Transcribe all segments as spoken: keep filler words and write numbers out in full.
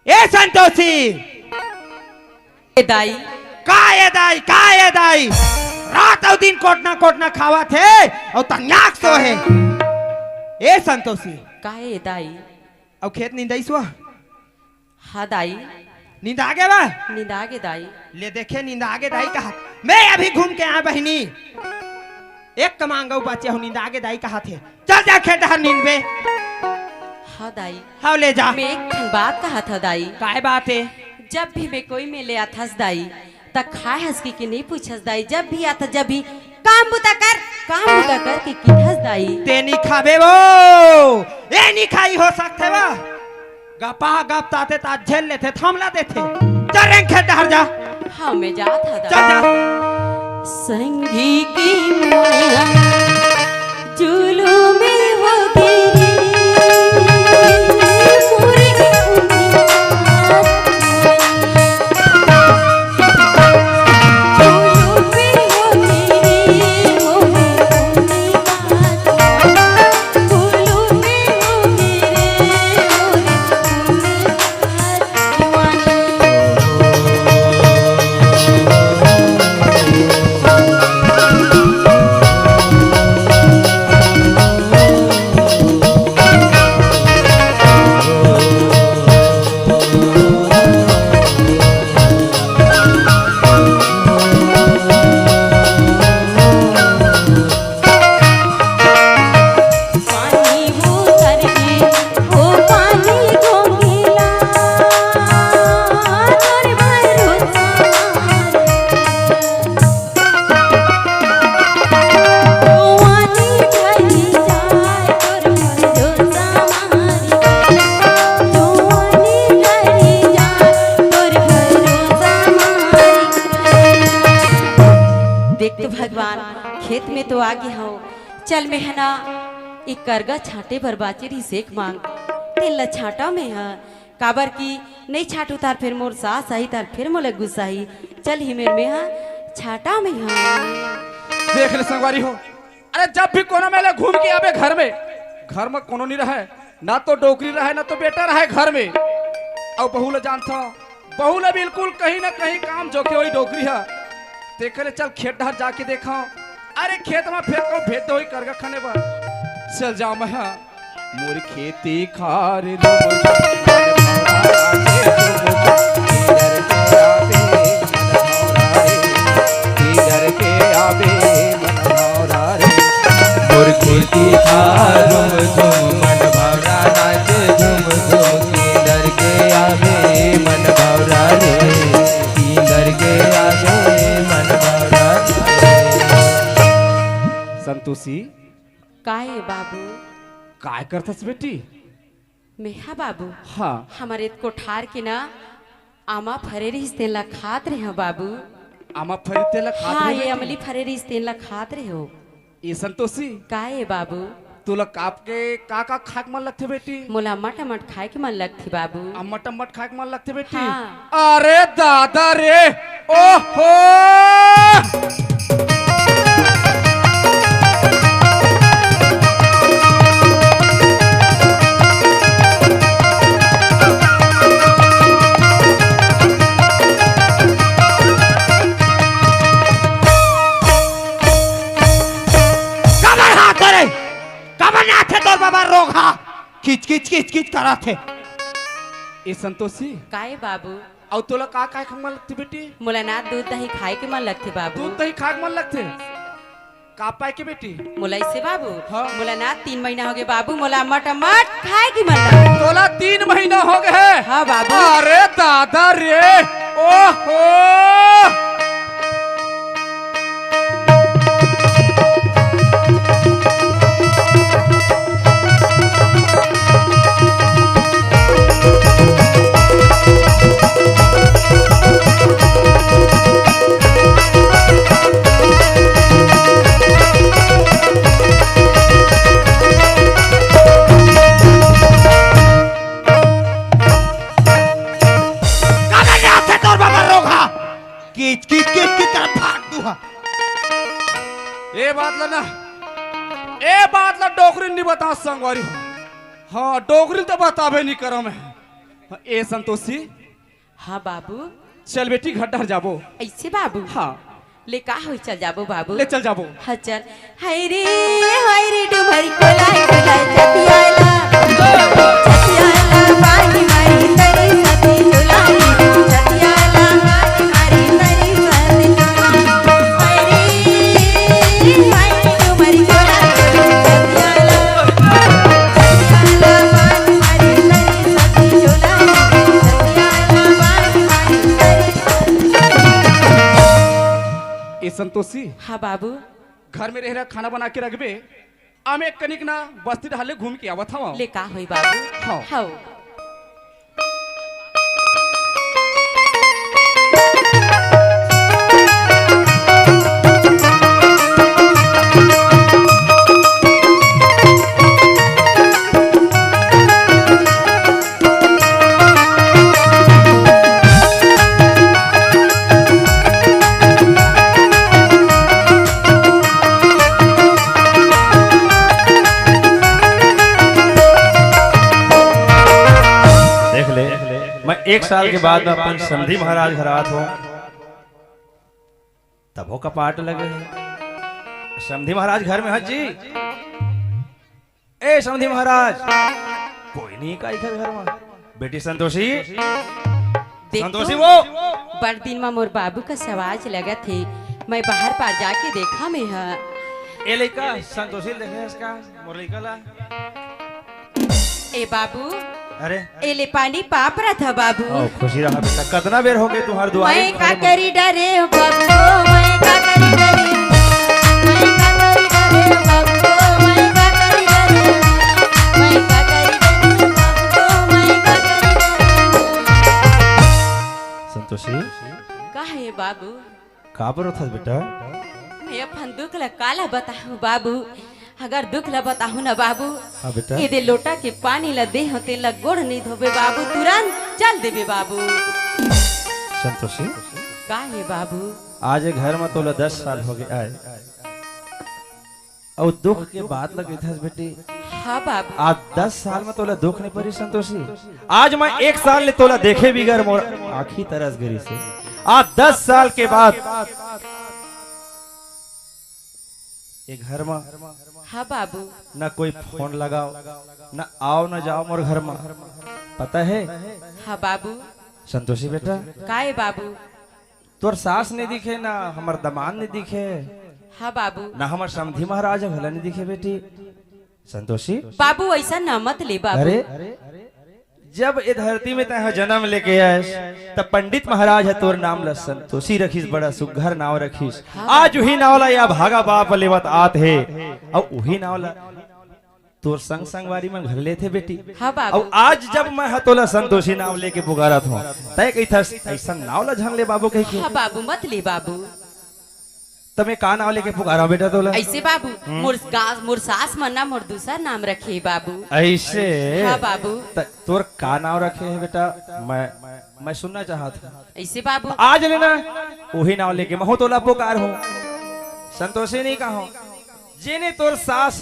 ए संतोषी! ए दाई। का ए दाई, का ए दाई? रात अउ दिन कोटना कोटना खावत हे अउ तनियाक सो हे। ए संतोषी। का ए दाई? अउ खेत निंदाइस वा? हाँ दाई। निंदा गे बा? निंदा गे दाई। ले देखे, निंदा गे दाई कहत। मैं अभी घूम के आया बहिनी। एक कमांग अउ बचे हो, निंदा गे दाई कहत हे। चल जा खेत डहर निंदबे। हाँ दाई। हाँ, ले जा। मैं एक ठन बात कहत हव दाई। काय बात हे? जब भी मैं कोई मेर ले आथस दाई, त खाए हस कि, कि नहीं पूछस दाई। जब भी आथस, जब भी काम बुता कर, काम बुता कर कि किथस दाई। ते नी खाबे वो, ए नी खाई हो सकथे वा। गपा गप ताते तात झेल लेथे, थमला देथे। चल रेंग खेत डहर जा। हाँ, मैं जात हव दाई। चल जा। संगी की माया जुलुम हो गे रे, मोरे उनिया। जुलुम हो गे रे, मोरे उनिया। जुलुम हो गे रे, मोरे उनिया। पानी उतर गे, ओ पानी घोंघेला, तोर भरोसा। पानी भरी जाए, तोर भरोसा मारी। पानी भरी जाए, तोर भरोसा मारी। देख तो भगवान, खेत में तो आ गे हंव, चल, मेंह ना ए करगा छांटे बर बाचे रिहिस एक मांग, तेन ला छांटा मेंह, काबर कि नइ छांटू त फेर मोर सास आही, त फेर मोला गुस्सा आही। चल, ए मेर मेंह छांटा मेंह। देख ले संगवारी हो, अरे, जब भी कोनो मेर ले घूम के आबे घर में, घर में कोनो नइ रहय, ना तो डोकरी रहय, ना तो बेटा रहय घर में, अउ बहू ला जानथव, बहू ला बिल्कुल कहीं ना कहीं काम जोखे होही डोकरी ह। तेकर ले चल खेत डहर जाके देखंव। अरे खेत म फेर कहूं भेंट होही करगा खने बर। चल जांव मैं ह। मोर खेती खार लुम लुम मन भौरा नाचे झुम झुम, किंदर के आबे मन भौरा रे, किंदर के आबे मन भौरा रे। मोर खेती खार लुम लुम मन भौरा नाचे झुम झुम, किंदर के आबे मन भौरा रे, किंदर के आबे मन भौरा रे। संतोषी। का ए बाबू? काय करथस बेटी? मेंहा बाबू, हाँ। हमर ए कोठार के ना आमा फरे रिहिस, तेन ला खात रेहेंव बाबू। आमा फरे तेन ला खात हाँ, रेहे ए बेटी? अमली फरे रिहिस, तेन ला खात रेहेंव। ए संतोषी। का ए बाबू? तोला काप के का का खाए के मन लगथे बेटी? मोला अम्मट अम्मट खाए के मन लगथे बाबू। अम्मट अम्मट खाए के मन लगथे बेटी? हाँ। अरे दादा रे, ओहो! काबर हाथ रे? काबर नाचथे तोर बाबा रोगहा? किच किच किच किच करत हे। ए संतोषी। का ए बाबू? अउ तोला का खाए के मन लगथे बेटी? मोला ना दूध दही खाए के मन लगथे बाबू। दूध दही खाए के मन लगथे? का पाए के बेटी? मोला अइसे बाबू, हाँ। मोला ना तीन महीना होगे बाबू, मोला अम्मट अम्मट खाए के मन लगथे। तोला तीन महीना होगे हे? हाँ बाबू। अरे दादा रे, ओहो। काबर ले आथे तोर बाबा रोगहा? किच, किच, किच, किच करत भाग दू हा। ए बात ला ना, ए बात ला डोकरी नी बता संगवारी हो। हाँ, डोकरी तो बताबे नी करंव मैं। ए संतोषी, हाँ बाबू। चल बेटी, घर डहर जाबो। अइसे बाबू? हाँ। ले का होई, चल जाबो बाबू। ले चल जाबो। हाँ चल। हाय रे, हाय रे, डुमरी कोला कोला छतियाला, छतियाला, बानी मारी तरी सती डोलाई, छतियाला, बानी मारी तरी सती डोलाई। हाय रे, हाय रे, डुमरी कोला कोला छतियाला। ए संतोषी, हाँ बाबू। घर में रह रहा, खाना बना के रखबे, आमे कनिक ना बस्ती डहर ले घूम के आवत हवं। ले का होई बाबू? हाँ। हाँ। देख ले, मैं एक साल के बाद में अपन समधी महाराज घर आत हूँ, तभो कपाट लगे हे। समधी महाराज घर में हस जी? ए समधी महाराज, कोई नहीं का इखर घर में? बेटी संतोषी, देख संतोषी तो, वो। बड़ दिन में मोर बाबू का सवाज लगत हे, मैं बाहर पार जाके देखा में ह। ए लइका, संतोषी ल देखे हस का? मोर लइका ला। ए बाबू। अरे। ए ले पानी पाप रहा था बाबू। ओ, खुशी रहा बेटा, कतना बेर हो गए तुम्हारे दुआरे मैं का करी डरे हो बाबू, मैं का करी डरे, मैं का करी डरे हो बाबू, मैं का करी डरे, मैं का करी डरे हो बाबू, मैं का करी डरे। संतोषी। का हे बाबू? काबर रोथस बेटा? मैं अपन दुख ला काला बताहूँ बाबू, अगर दुख ला बताहूँ ना बाबू, हाँ बेटा। एदे लोटा के पानी ला दे हो, तेला गोड़ नहीं धोबे बाबू, तुरंत चल देबे बाबू। संतोषी। का हे बाबू? आज ए घर में तोला दस साल हो गए आए, अउ दुख के बात ला कहिथस बेटी। हाँ बाबू। आज दस साल में तोला दुख नहीं परी संतोषी। आज मैं एक साल ले तोला देखे बिगर मोर आँखी तरस गिस हे। आज दस साल के बाद ए घर में हाँ बाबू। ना कोई फोन लगाओ, ना आओ ना जाओ मोर घर में, पता है? हाँ बाबू। संतोषी बेटा। का हे बाबू? तोर सास नहीं दिखे, ना हमर दमाद नहीं दिखे। हाँ बाबू। ना हमर समधी महाराज घला नहीं दिखे बेटी। संतोषी। बाबू, ऐसा ना मत ले बाबू। अरे, जब ए धरती में तैं ह जन्म लेके आयस, त पंडित महाराज ह तोर नाम ल संतोषी रखिस, बड़ा सुग्घर नाव रखिस। हाँ। आज उही नाव ल या भागा बाप लेवत आत हे, अउ उही नाव ल तोर संग संगवारी मन घला लेथे बेटी। हाँ बाबू। अउ आज जब मैं ह तोला संतोषी नाव लेके पुकारत हूँ, तैं कहिथस अइसन नाव ल झन ले बाबू कहिके। हाँ बाबू, मत ले बाबू। त मैं का नाव लेके पुकारा बेटा तोला? अइसे बाबू, हम्म। मोर गा-, मोर सास मन ना मोर दूसर नाम रखे हे बाबू। अइसे? हाँ बाबू। त तोर का नाव रखे हे बेटा? मैं, मैं सुनना चाहत हूँ। अइसे बाबू। त आज ले ना उही नाव लेके महूँ तोला पुकारहूँ। संतोषी नहीं कहूँ। जेने तोर सास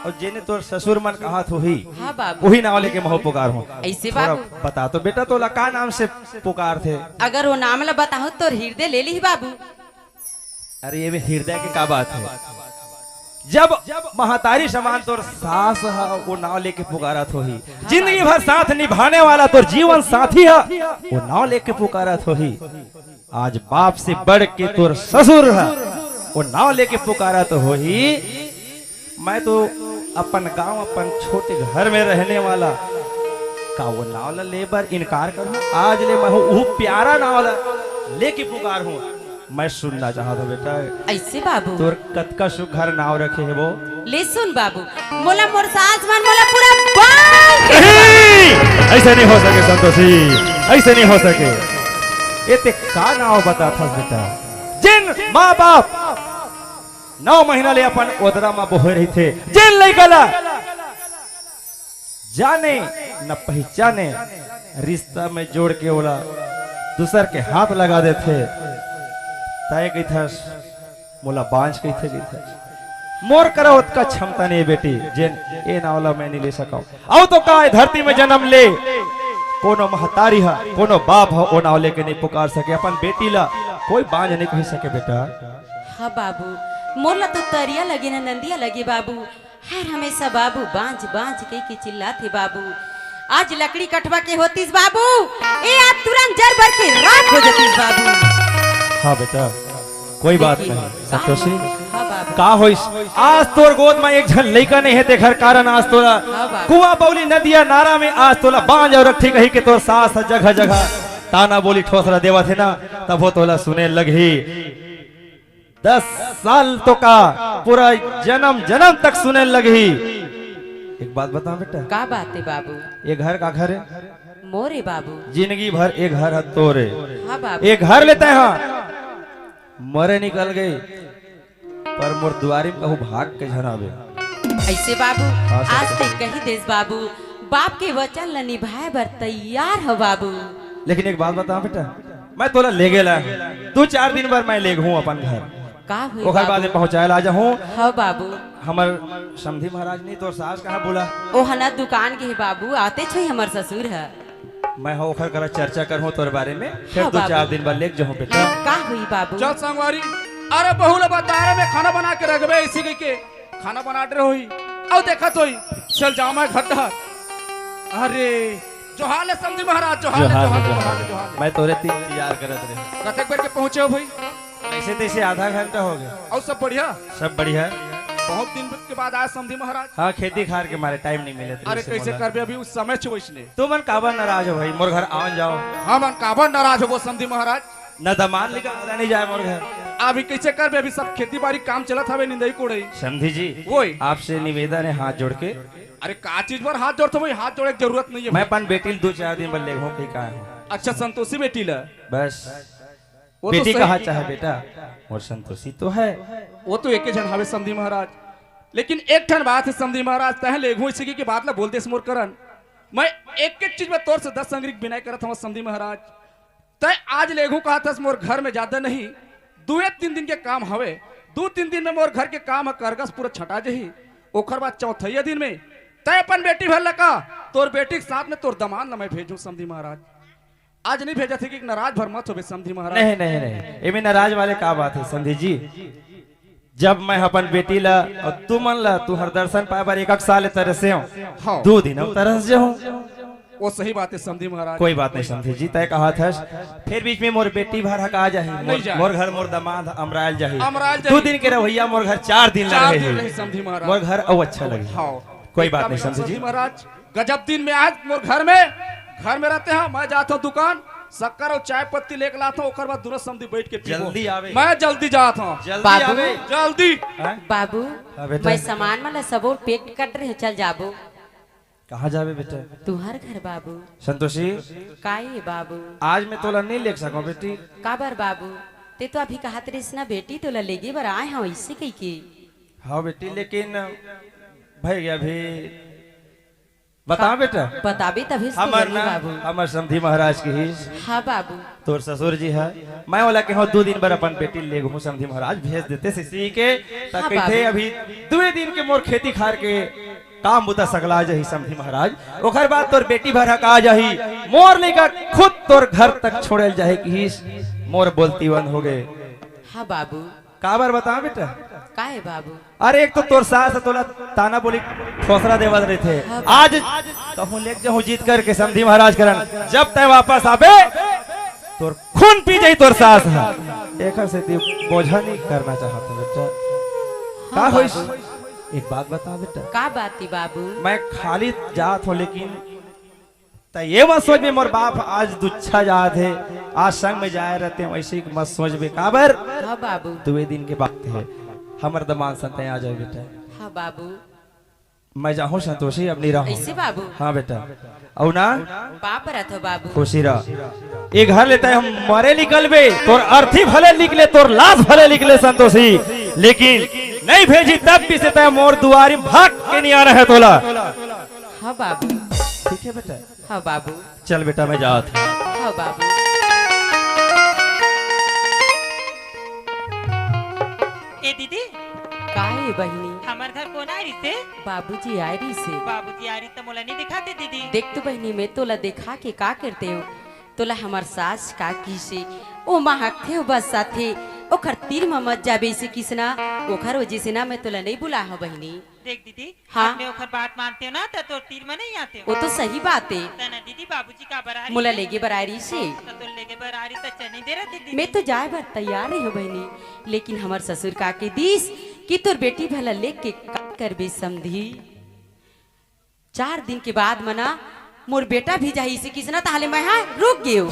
अउ जेने तोर ससुर मन कहत होही, हाँ बाबू। उही नाव लेके महूँ पुकारहूँ। अइसे थोड़ा बाबू। बता तो बेटा तोला का नाम से पुकारथे? अगर ओ नाम ला बताहूँ तोर हिरदे ले लिही बाबू। अरे, एमे हिरदे के का बात हे? जब महतारी समान तोर सास ह ओ नाव लेके पुकारत होही, जिंदगी भर साथ निभाने वाला तोर जीवन साथी ह ओ नाव लेके पुकारत होही, आज बाप से बढ़ के तोर ससुर ह ओ नाव लेके पुकारत होही, मैं तो अपन गांव, अपन छोटे घर में रहने वाला, का वो नाव ला ले बर इनकार करहूं? आज ले मैं हूं, वो प्यारा नाव ला लेके पुकारहूं। मैं सुनना चाहत हूं बेटा। अइसे बाबू। तोर कतका सुघर नाव रखे हे वो? ले सुन बाबू, मोला मोर सास मन मोला पूरा बांध के नहीं, अइसे नहीं हो सके संतोषी, अइसे नहीं हो सके। ए ते का नाव बताथस बेटा? जेन माँ बाप नौ महीना ले अपन ओदरा म बोहे रहिथे, जेन लइका ला जाने न पहिचाने, रिश्ता में जोड़ के ओला दूसर के हाथ लगा देथे, तय कहिथस, मोला बांझ कहिथे, कहिथस। मोर करा ओतका क्षमता नहीं बेटी, जेन ए नाव ला मैं नहीं ले सकव। अउ तो का ए धरती में जन्म ले, कोनो महतारी ह, कोनो बाप ह, ओ नाव लेके नइ पुकार सके अपन बेटी ला। कोई बांझ नइ कहि सके बेटा। हाँ बाबू, मोर ला तो तरिया लगे न नंदिया लगे बाबू। हर हमेशा बाबू बांझ बांझ कहि के चिल्लात हे बाबू। आज लकड़ी कटवा के होतिस बाबू, ए आज तुरंत जर बर के राख हो जतिस बाबू। हाँ बेटा, कोई बात नहीं। संतोषी, हाँ बाबू। का होइस? आज तोर गोद में एक झन लइका नहीं है, तेखर कारण आज तोला हाँ बाबू। कुआं बौली नदिया नारा में आज तोला बांझ और रखी कही के तोर सास ह जगह जगह ताना बोली ठोसरा देवत हे ना, तब वो तोला सुने लगही। दस साल तो का, पूरा जन्म जन्म तक सुने लगही। एक बात बता बेटा, का बात हे बाबू? ये घर काखर हे? मोरे बाबू। जिंदगी भर ये घर ह तोरे। हाँ बाबू। ये घर लेते हैं, मरे निकल गए, पर मोर दुआरी में कहूँ भाग के झन आवे। ऐसे बाबू, हाँ, सच आज बात। ते कही देस बाबू, बाप के वचन ल निभाए बर तैयार हो बाबू। लेकिन एक बात बता बेटा, मैं तोला लेगे ला, दू चार दिन बर मैं लेगहूँ अपन घर। का हुई ओकर बाबू? बाद में पहुँचाए ला जाहूँ। हाँ बाबू। हमर समधी महाराज नहीं, तोर सास कहाँ बोला? ओ हना दुकान गे हे बाबू, आते छई हमर ससुर ह। मैं ह ओखर करा चर्चा करहूँ तोर बारे में, फिर हाँ दू बाबू। चार दिन बाद लेग जाहूँ बेटा। का हुई बाबू? चल संगवारी, अरे बहू ला बतारे में खाना बना के रखबे, इसी के खाना बना डरे होही, अउ देखत होही, चल जामा घर डहर। अरे, जोहार ले समधी महाराज, जोहार ले, जोहार ले, जोहार ले, जोहार ले, जोहार ले। मैं तोरे तीन इंतजार करत रहे। कतेक बेर के पहुँचे हो भाई? ऐसे तैसे आधा घंटा हो गया। अउ सब बढ़िया? सब बढ़िया। बहुत दिन के बाद आए समधी महाराज। हाँ, खेती खार के मारे टाइम नहीं मिले। अरे, कैसे करबे, अभी उस समय छुबैस ने। तुमन काबर नाराज हो भाई, मोर घर आवन जाओ। हमन काबर नाराज होबो समधी महाराज? न दमांद निकल नहीं जाए मोर घर। अभी कैसे करबे, अभी सब खेती बाड़ी काम चलत हवे, निंदई कोड़ई। समधी जी, ओए। आपसे निवेदन है हाथ जोड़ के। अरे का चीज बर हाथ जोड़त हो भाई, हाथ जोड़े के जरूरत नहीं है मैं भाई। अपन बेटी ल दो चार दिन बर लेगहूँ कही का है। अच्छा संतोषी बेटी ला। बस। वो तो बेटी सही कहा चाहे बेटा, मोर संतोषी तो है। वो तो एके झन हवे समधी महाराज, लेकिन एक ठन बात है समधी महाराज, तह लेगहूँ इसी की बात ला बोल देस मोर करन। मैं एक एक चीज में तोर से दस अंगरी के बिनय करत हूँ समधी महाराज। तय आज लेगहूँ कहत हस मोर घर में ज्यादा नहीं, दुए तीन दिन के काम हवे, दू तीन दिन में मोर घर के काम ह करगस पूरा छटा जही। ओखर बाद चौथैया दिन में तय अपन बेटी भर लका, तोर बेटी के साथ में तोर दमांद ल मैं भेजूँ समधी महाराज। आज नहीं भेजत हे कि नाराज भर मत होबे समधी महाराज। नहीं, नहीं, नहीं, एमे नाराज वाले का बात है समधी जी? जब मैं अपन बेटी ला और तुमन ला तुहर दर्शन पाए बर एक एक साल तरसे हो, हाँ। दो दिन अब तरस जाहूँ। वो सही बात है समधी महाराज। कोई बात नहीं समधी जी, तय कहा था, फिर बीच में मोर बेटी भर हका जाही, मोर, नहीं जाए। मोर घर मोर दमांद अमरायल जाही। अमरायल दो जाही। दिन के रवैया मोर घर चार दिन चार लगे दिन ही। रही समधी महाराज। मोर घर अउ अच्छा लगे। हाँ। कोई बात नहीं समधी जी। महाराज, गजब दिन में आज मोर घर में, घर में रहते हैं, मैं जात हूँ दुकान, शक्कर और चाय पत्ती लेके लात हूँ, ओकर बाद दूनो समधी बैठ के पीबो। जल्दी आवे। मैं जल्दी जात हूँ। जल्दी बाबू। आवे। जल्दी। हैं? बाबू, हाँ, बेटा। मैं सामान मन ला सबो पैक कर रहे, चल जाबो। कहाँ जाबे बेटा? तुहर घर बाबू। संतोषी। काई बाबू? आज मैं तोला नहीं लेग सकूँ बेटी। काबर बाबू? ते तो अभी कहत रहिस ना बेटी तोला लेगे बर आए हूँ इसे कही के। हाँ बेटी, लेकिन भैया अभी बता का-, बेटा। बताबे तभी से हमर बोली ना, बाबू। हमर समधी महाराज की ही। हाँ बाबू। तोर ससुर जी है, मैं ओला कहूँ दो दिन बर अपन बेटी ले घूमू समधी महाराज भेज देते सिसी के, त हाँ कहिथे बाबू। अभी दुए दिन के मोर खेती खार के काम बुता सकला जाही समधी महाराज, ओकर बाद तोर बेटी भर हका जाही, मोर लइका खुद तोर घर तक छोड़े ल जाही किहिस, मोर बोलती बंद हो गए। हाँ बाबू। काबर बता बेटा? काहे बाबू? अरे एक तो तोर सास ह तोला ताना बोली ठोसरा देवत रहिथे। हाँ। आज कहूँ लेग जाहूँ जीत करके समधी महाराज करन, जब तय वापस आबे तोर खून पी जाही तोर सास ह। एकर सेती बोझा नहीं करना चाहत बेटा। का हाँ होइस? बाबू। एक बात बता बेटा। का बात थी बाबू? मैं खाली जात हूँ लेकिन त ये मत सोच बे मोर बाप आज दुच्छा जात हे, आज संग में जाए रहते हैं, वैसे ही मत सोच बे। काबर? हाँ बाबू। दुए दिन के बात है, हमर दमान संते आ जाए बेटा। हाँ बाबू। मैं जाहूँ संतोषी, अब नहीं रहूँ। ऐसे बाबू? हाँ बेटा। अउ ना? पाप रथ हो बाबू। खुशी रह। ये घर लेते हम मरे निकलबे, तोर अर्थी भले निकले, तोर लाश भले निकले संतोषी, लेकिन नहीं भेजी तब भी से तय मोर दुआरी भाग के नहीं आना है तोला। हाँ बाबू। ठीक है बेटा। हाँ बाबू। चल बेटा, मैं जात हूँ। हाँ बाबू। ए दीदी। का ए बहिनी? हमर घर कोन आए रिस? ते? बाबूजी आए रहिसे। बाबूजी आए रहिस त मोला नइ दिखाते दीदी। देख तो बहिनी, मैं तोला देखा के का करते हो? तोला हमर सास का किसे, ओ महकथे, ओ बसाथे, ओखर तीर म मत जाबे इसे किसना, ओखर वजह से ना मैं तोला नइ बुलाए हव बहिनी। देख दीदी, हाँ। अब मैं ओखर बात मानते हो ना, त तोर तीर म नइ आते हो। वो तो सही बात है। त ना दीदी, बाबूजी का बर आ रहिसे? मोला लेगे बर आ रहिसे। त तोर लेगे बर आ रहिसे त चने दे रहिसे दीदी। मैं तो जाए बर तैयार रहे हव बहिनी, लेकिन हमर ससुर का के दिस कि तोर बेटी भला लेके का करबे समधी। चार दिन के बाद मना मोर बेटा भी जाही इसे किसना, ताहले मैं हा रुक गेव।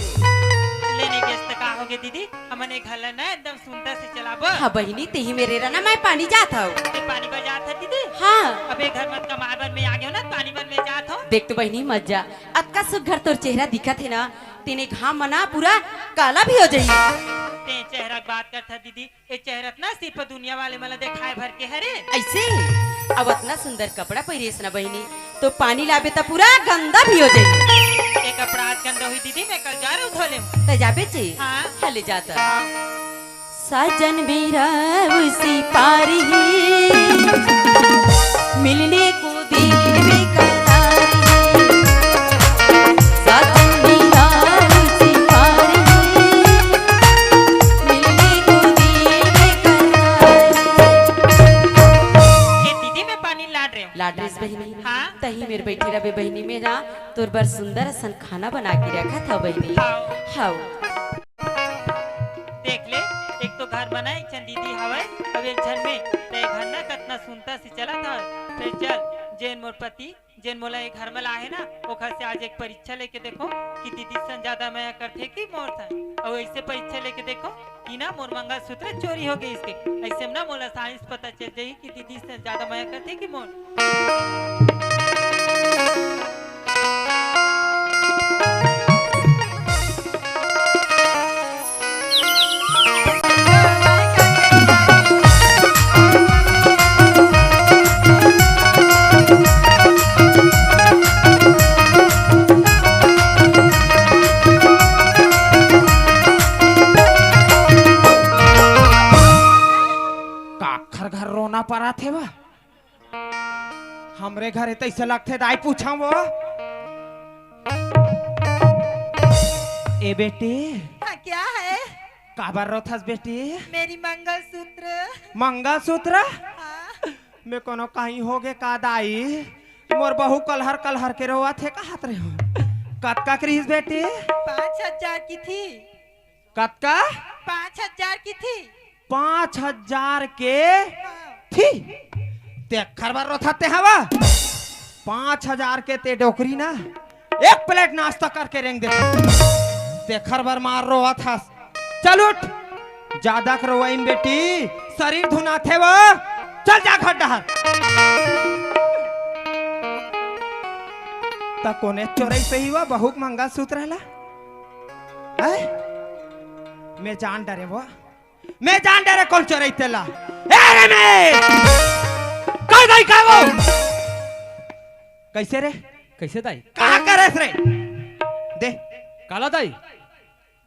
लेने गेस त का होगे दीदी, हमन ए घर ला ना एकदम सुंदर से चलाबो। हाँ बहिनी, तेही मेर रह ना, मैं पानी जात हव। ते पानी बर जात हस दीदी? हाँ। अबे घर मत कमाए बर मैं आ गेव ना, पानी बर मैं जात हव। देख तो बहिनी, मत जा, अतका सुघर तोर चेहरा दिखत हे ना, तेने घाम मना पूरा काला भी हो जाही। ते चेहरा के बात करत हस दीदी, ए चेहरा त ना सिर्फ दुनिया वाले मन ला देखाए भर के हरे। ऐसे? अब अतना सुंदर कपड़ा पहिरेस ना बहिनी, तो पानी लाबे त पूरा गंदा भी हो जाही। ए कपड़ा आज गंदा होही दीदी, मैं कल जा रहे हूँ धो ले। त जाबे चे? हाँ। चले जाता। हाँ। साजन मेरा उसी पार ही मिलने को देवे करार ही। साजन मेरा उसी पार ही मिलने को देवे करार ही। ए दीदी, मैं पानी लाड रहे हूँ। लाड रहे हस बहिनी। हाँ। तही मेर बैठी रहबे बहिनी, मैं ना तोर बर सुंदर असन खाना बना के रखत हव बहिनी। हाँ। हव। देख ले, एक तो घर बनाए, एक झन दीदी हवय, अउ एक झन में, त ए घर ना कतना सुंदर से चलत हवय। फेर चल, जेन मोर पति, जेन मोला ए घर में लाहे ना, ओखर से आज एक परीक्षा लेके देखो कि दीदी सन ज्यादा मया करथे कि मोर सन। अउ ऐसे परीक्षा लेके देखो कि ना मोर मंगलसूत्र चोरी हो गइस के। ऐसे में ना मोला आसानी से पता चल जाही कि दीदी सन ज्यादा मया करथे कि मोर। काखर घर रोना परत हे बा? हमरे घरे तइसे लगथे दाई, पूछा वो। ए बेटी। हाँ, क्या है? काबर रोथस बेटी? मेरी मंगलसूत्र। मंगलसूत्र? हाँ। मैं कोनो कहीं होगे का दाई? मोर बहू कलहर कलहर के रोवत हे, कहत रहे हो। कतका के रिहिस बेटी? पाँच हजार की थी। कतका? पाँच हजार की थी। पाँच हजार के हाँ। थी? तेखर बर रोथस ते हवा? पाँच हजार के ते डोकरी ना, एक प्लेट नाश्ता करके रेंग देथे। तेखर बर मार रोवत हस। चल उठ, जादा के रोवइन बेटी, शरीर धुनाथे वो। चल जा घर डहर। त कोने चोरइस ही वो बहू के मंगलसूत्र ला? हैं? मैं जान डरे वो, मैं जान डरे कोन चोरइस तेला। ए रे मैं! काय दाई, काय वो? कइसे रे? कइसे दाई? कहाँ करस रे? दे। काला दाई?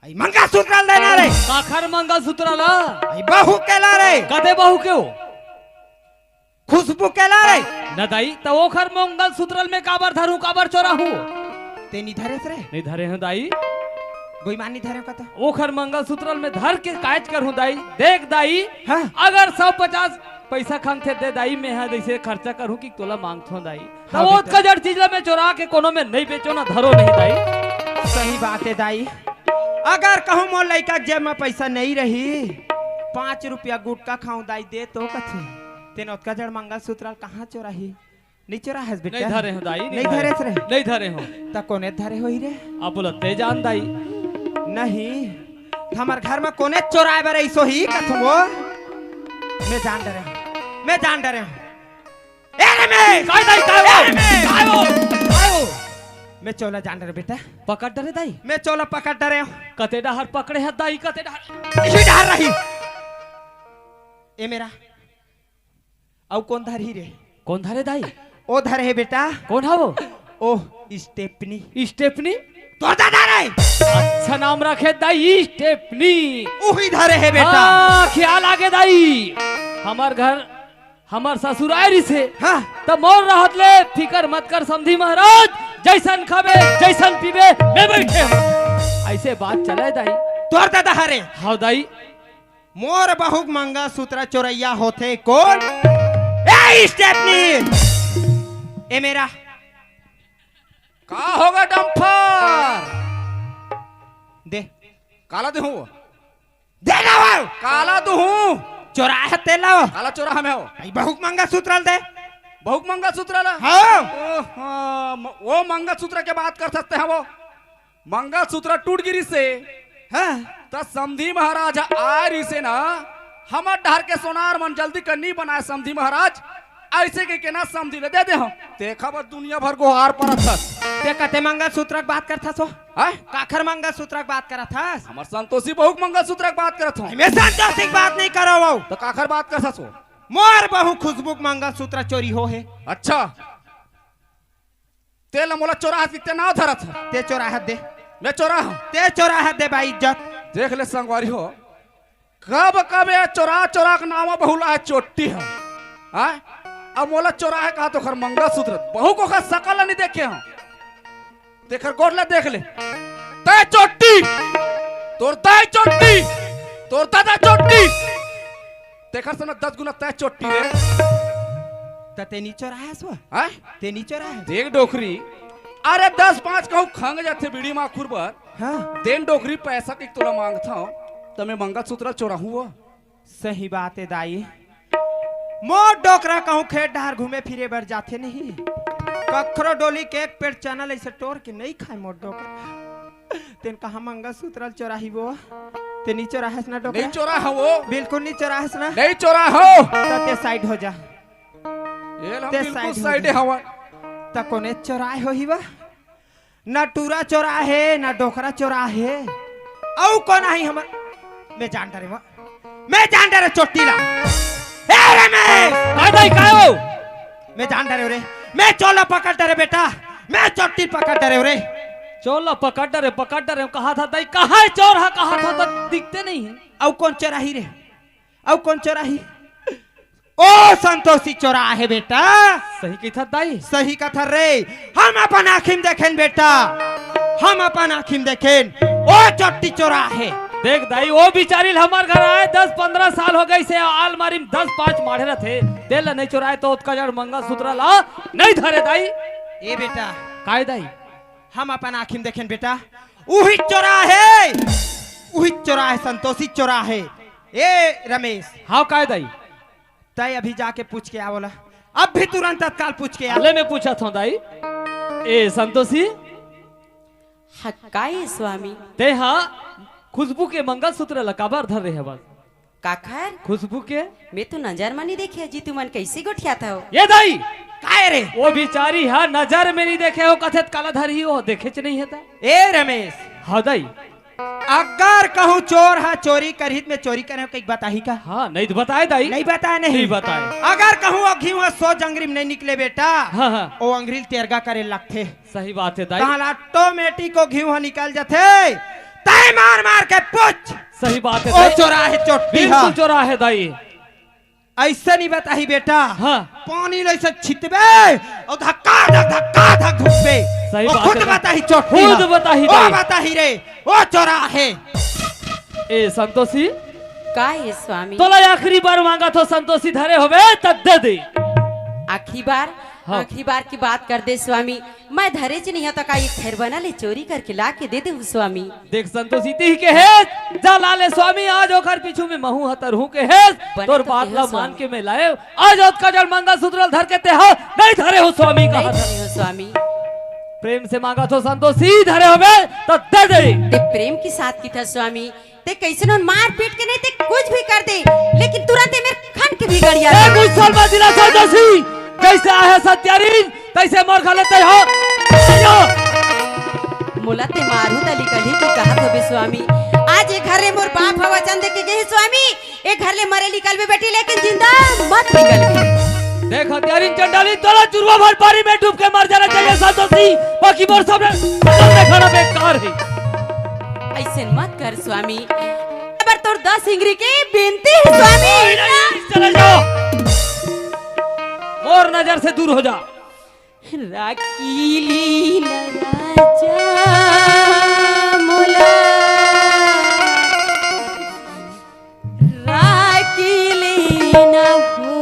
अई मंगलसूत्र ल देना रे। काखर मंगलसूत्र ला? अई बहू के ला रे। कते बहू के हो? खुशबू के ला रे। न दाई, त ओखर मंगलसूत्र ल मैं काबर धरूं, काबर चोराहूं? ते नइ धरेस रे? नइ धरे हंव दाई। बेईमान नइ धरे हंव कते? ओखर मंगलसूत्र ल मैं धर के कायज करहूं दाई। देख दाई, हाँ। अगर सौ पचास पइसा खंगथे दे दाई, मैं हा जइसे खर्चा करहूं कि तोला मांगथों दाई। त हाँ वो बेटा। ओतका जड़ चीज ला मैं चोरा के कोनो में नइ बेचों ना धरों नहीं दाई। सही बात हे दाई, अगर कहूं मोर लइका के जेब में पइसा नइ रही, पाँच रुपया गुटखा खाऊं दाई दे तो कथे, तेन ओतका जड़ मंगलसूत्र ल कहाँ चोराही? नइ चोराहस बेटा? नइ धरे हंव दाई, नइ धरेस रे? नइ धरे हंव। त कोने धरे होही रे? अब बोला ते जान दाई। नहीं, हमर घर में कोने चोराए बर अइस होही कथों वो? मैं जान डरे हंव, मैं जान डरे हंव। ए रे मैं! काय दाई, काय वो? ए रे मैं! काय वो? काय वो? मैं चोला जान डरे बेटा। पकड़ डरे दाई? मैं चोला पकड़ डरे हंव। कते डहर पकड़े हस दाई, कते डहर? इही डहर रही। ए मेरा अउ कोन धरही रे? कोन धरे दाई? ओ धरे हे बेटा। कोन हा वो? ओ स्टेपनी। स्टेपनी? तोर दादा रे। अच्छा नाम रखे दाई, स्टेपनी। उही धरे हे बेटा। हाँ, खियाल आगे दाई। हमर घर हमर ससुरारी से। हाँ। त मोर रहत ले फिकर मत कर समधी महाराज, जैसन खाबे, जैसन पीबे, मैं बैठे हूँ। ऐसे बात चले दाई। तोर दादा हरे। हाँ दाई। मोर बहुक मंगलसूत्र चोरैया होथे कोन? ए स्टेपनी, ए मेरा का होगा डंपर? दे। काला दे हूँ। दे ना वो। काला दे हूँ। चोरा है तेला। काला चोरा हमें हो। भाई बहुक मंगलसूत्र दे। बहुक मंगलसूत्र ला? हाँ। ओ, हाँ, म-, वो मंगलसूत्र के बात कर सकते हैं वो। मंगलसूत्र टूट गिरी से। हाँ। त समधी महाराज आय रिसे ना, हमर डहर के सोनार मन जल्दी कर नी बनाए समधी महाराज, ऐसे के, के ना समधी ले दे दे हम। देखा बस दुनिया भर गोहार परत हस। ते कते मंगलसूत्र के बात करत हस हो? हैं? काखर मंगलसूत्र के बात करत हस? हमर संतोषी बहुक मंगलसूत्र के बात करत हूँ। मैं संतोषी के बात नहीं कर रहा हूँ। तो काखर बात करत हस हो? मोर बहू खुशबू के मंगलसूत्र चोरी हो हे। अच्छा। तेला मोला चोराहत कि ते नाव धरत ह? ते चोराहत दे। मैं चोराहूँ? ते चोराहत दे भाई इज्जत। देख ले संगवारी हो, कब कब ये चोरा चोरा के नाव बहुला है चोट्टी ह। हाँ? अब मोला चोराहे कहा तो खर मंगलसूत्र, बहुक ओखर सकल नहीं देखे हूँ। तेखर गोड़ ला देख ले। तय चोट्टी, तोर दाई चोट्टी, तोर दादा चोट्टी। तेखर से ना दस गुना तय चोट्टी रे। त ते नी चोराहस वो? हैं? ते नी चोराहस? देख डोकरी, अरे दस पाँच कहूँ खंग जाथे बीड़ी माखुर बर। हाँ। देन डोकरी पैसा के तोला मांगथव, त मैं मंगलसूत्र चोराहूँ वो? सही बात है दाई, मोर डोकरा कहूँ खेत डहर घूमे फिरे बर जाथे नहीं, कखरो डोली के एक पेड़ चना ल ऐसे टोर के नहीं खाए मोर डोकरा। तेन कहा मंगलसूत्र ल चोराही वो? ते नी चोराहस ना डोकरा? नहीं चोराहूँ वो। बिल्कुल नी चोराहस ना? नहीं चोराहूँ। त ते साइड हो जा। ये हम ते बिल्कुल साइड हो साइड जा। हवा। त कोने चोराए होही वा? ना टूरा चोराहे, ना डोकरा चोराहे। अउ कोन आही हमर? मैं जान डरे वो। मैं जान डरे चोट्टी ला। ए रमेश! काय भाई, काय हो? मैं जान डरे रे। मैं चोर ला पकड़ डरे बेटा। मैं चोट्टी पकड़ डरे रे। चोर ला पकड़ डरे, पकड़ डरे। कहा था दाई, कहाँ है चोर? हाँ, कहा था तो दिखते नहीं है। अउ कोन चोराही रे? अउ कोन चोराही? ओ संतोषी चोराहे बेटा। सही कथस दाई। सही कथस रे। हम अपन आँखी म देखेन बेटा, हम अपन आँखी म देखेन। ओ चोट्टी चोराहे। देख दाई, ओ बिचारी ल हमर घर आए दस पंद्रह साल हो गइसे, आलमारी म दस पाँच माढ़े रथे, तेला नहीं चोराए तो ओतका जड़ मंगलसूत्र ला नहीं धरे दाई। ए बेटा। काय दाई? हम अपन आँखी म देखेन बेटा, उही चोराहे, उही चोराहे, संतोषी चोराहे। ए रमेश। हाँ काय दाई? तय अभी जाके पूछ के आ बोला। अभी तुरंत तत्काल पूछ के आ। ले मैं पूछत हूँ दाई। ए संतोषी। हाँ, काय स्वामी? ते हा खुशबू के मंगलसूत्र ला काबर धरे हवस? काखर? खुशबू के। मैं तो नजर म नहीं देखे जी, तुमन कैसे गोठियात हो? ए दाई! काय रे? ओ बिचारी हा नजर में नहीं देखे हो, कथे त काला धरही हो, देखेच नहीं हे त। ए रमेश। हाँ दाई। अगर कहूँ चोर हा चोरी करही त मैं चोरी करे हूँ कहिके बताही का? हाँ, नहीं तो बताए दाई। नहीं बताए नहीं। नहीं बताए। अगर कहूँ ओ घीव ह सोझ अंगरी म नहीं निकले बेटा, हाँ, हाँ। ओ अंगरी ल तेरगा करे लगथे। सही बात है दाई। तहां ले ऑटोमेटिक ओ घीव ह निकल जथे। तय मार मार के पूछ। सही बात है ओ दाई। चोराहे चोट्टी हा। बिल्कुल चोराहे दाई। ऐसे नहीं बताही बेटा। हाँ। पानी ल ऐसे छितबे अउ धक्का धक, धक्का धक घुसबे। सही ओ बात खुद है। बताही चोट्टी खुद हा। बताही ओ दाई। बताही रे, ओ चोराहे। ए संतोषी। का हे स्वामी? तोला आखिरी बार मांगत हो संतोषी, धरे होबे त दे दे। आखिरी बार? हाँ। आखिरी बार की बात कर दे स्वामी। मैं धरेच नहीं हूँ त का ये खैरबना ले चोरी करके ला के दे दे हूँ स्वामी। देख संतोषी, तिही के हे, जा ला ले स्वामी, आज ओखर पीछू में महूं हतर हूँ के हे, बने तोर तो बात कहे ला हो मान स्वामी। के मैं लाए, आज ओतका जड़ मंगलसूत्र ल धर के ते हा, नहीं धरे हो स्वामी, नहीं कहा था। धरे हो स्वामी। प्रेम से मांगत हो संतोषी, धरे होबे त दे दे। ते प्रेम के साथ की था स्वामी, ते कैसे नोन मार पीट के नहीं ते कुछ भी कर दे, लेकिन तुरंत ये मेरे खन के बिगड़ ए, जाता। गुस्सा मत दिला संतोषी, जैसे आहे सत्यारीन, तैसे मोर घले तय हो। आयो। मोला ते मारू त निकलही की कहत होबे स्वामी। आज ये घर ले मोर बाप ह वचन दे के गे हे स्वामी, ये घर ले मरे निकलबे बेटी, लेकिन जिंदा मत निकलबे। देख हत्यारिन चंडालिन, तोला जुर्मा भर पानी में डूब के मर जाना चाहिए संतोषी, बाकी मोर सामने सकल देखाना बेकार है। ऐसे मत कर स्वामी, पर तोर दस इंगरी के बिनती है स्वामी। नहीं, नहीं, चले जाओ। और नजर से दूर हो जा। राखिली न राजा मोला, राखिली न हो,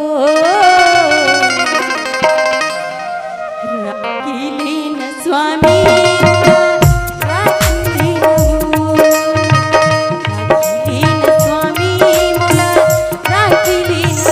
राखिली न स्वामी, राखिली न हो, राखिली न स्वामी मोला, राखिली न हो।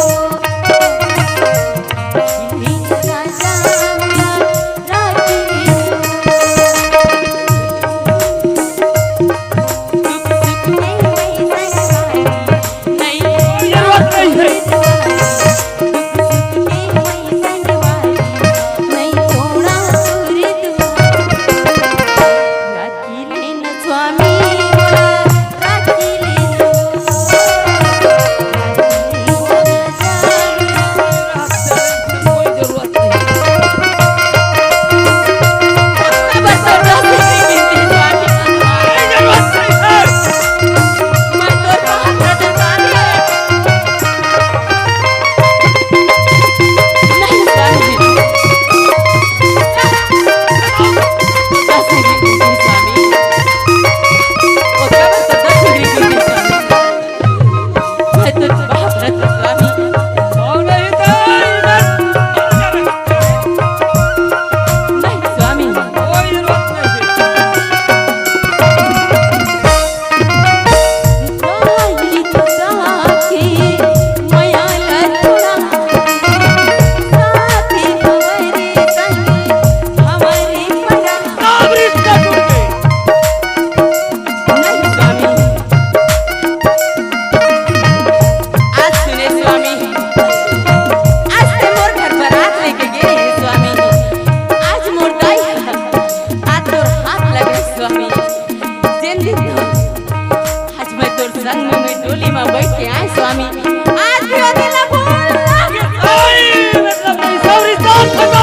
आज सुने स्वामी, आज ते मोर घर बरात लेके गे हे स्वामी। आज मोर दाई ह, आज तोर हाथ लगे स्वामी। जेन दिन तो आज मैं तोर संग में डोली में बैठ के आए स्वामी, आज भी ओ दिन ला भूल ना। ये सारी, मतलब, ये सब रिश्ता खत्म।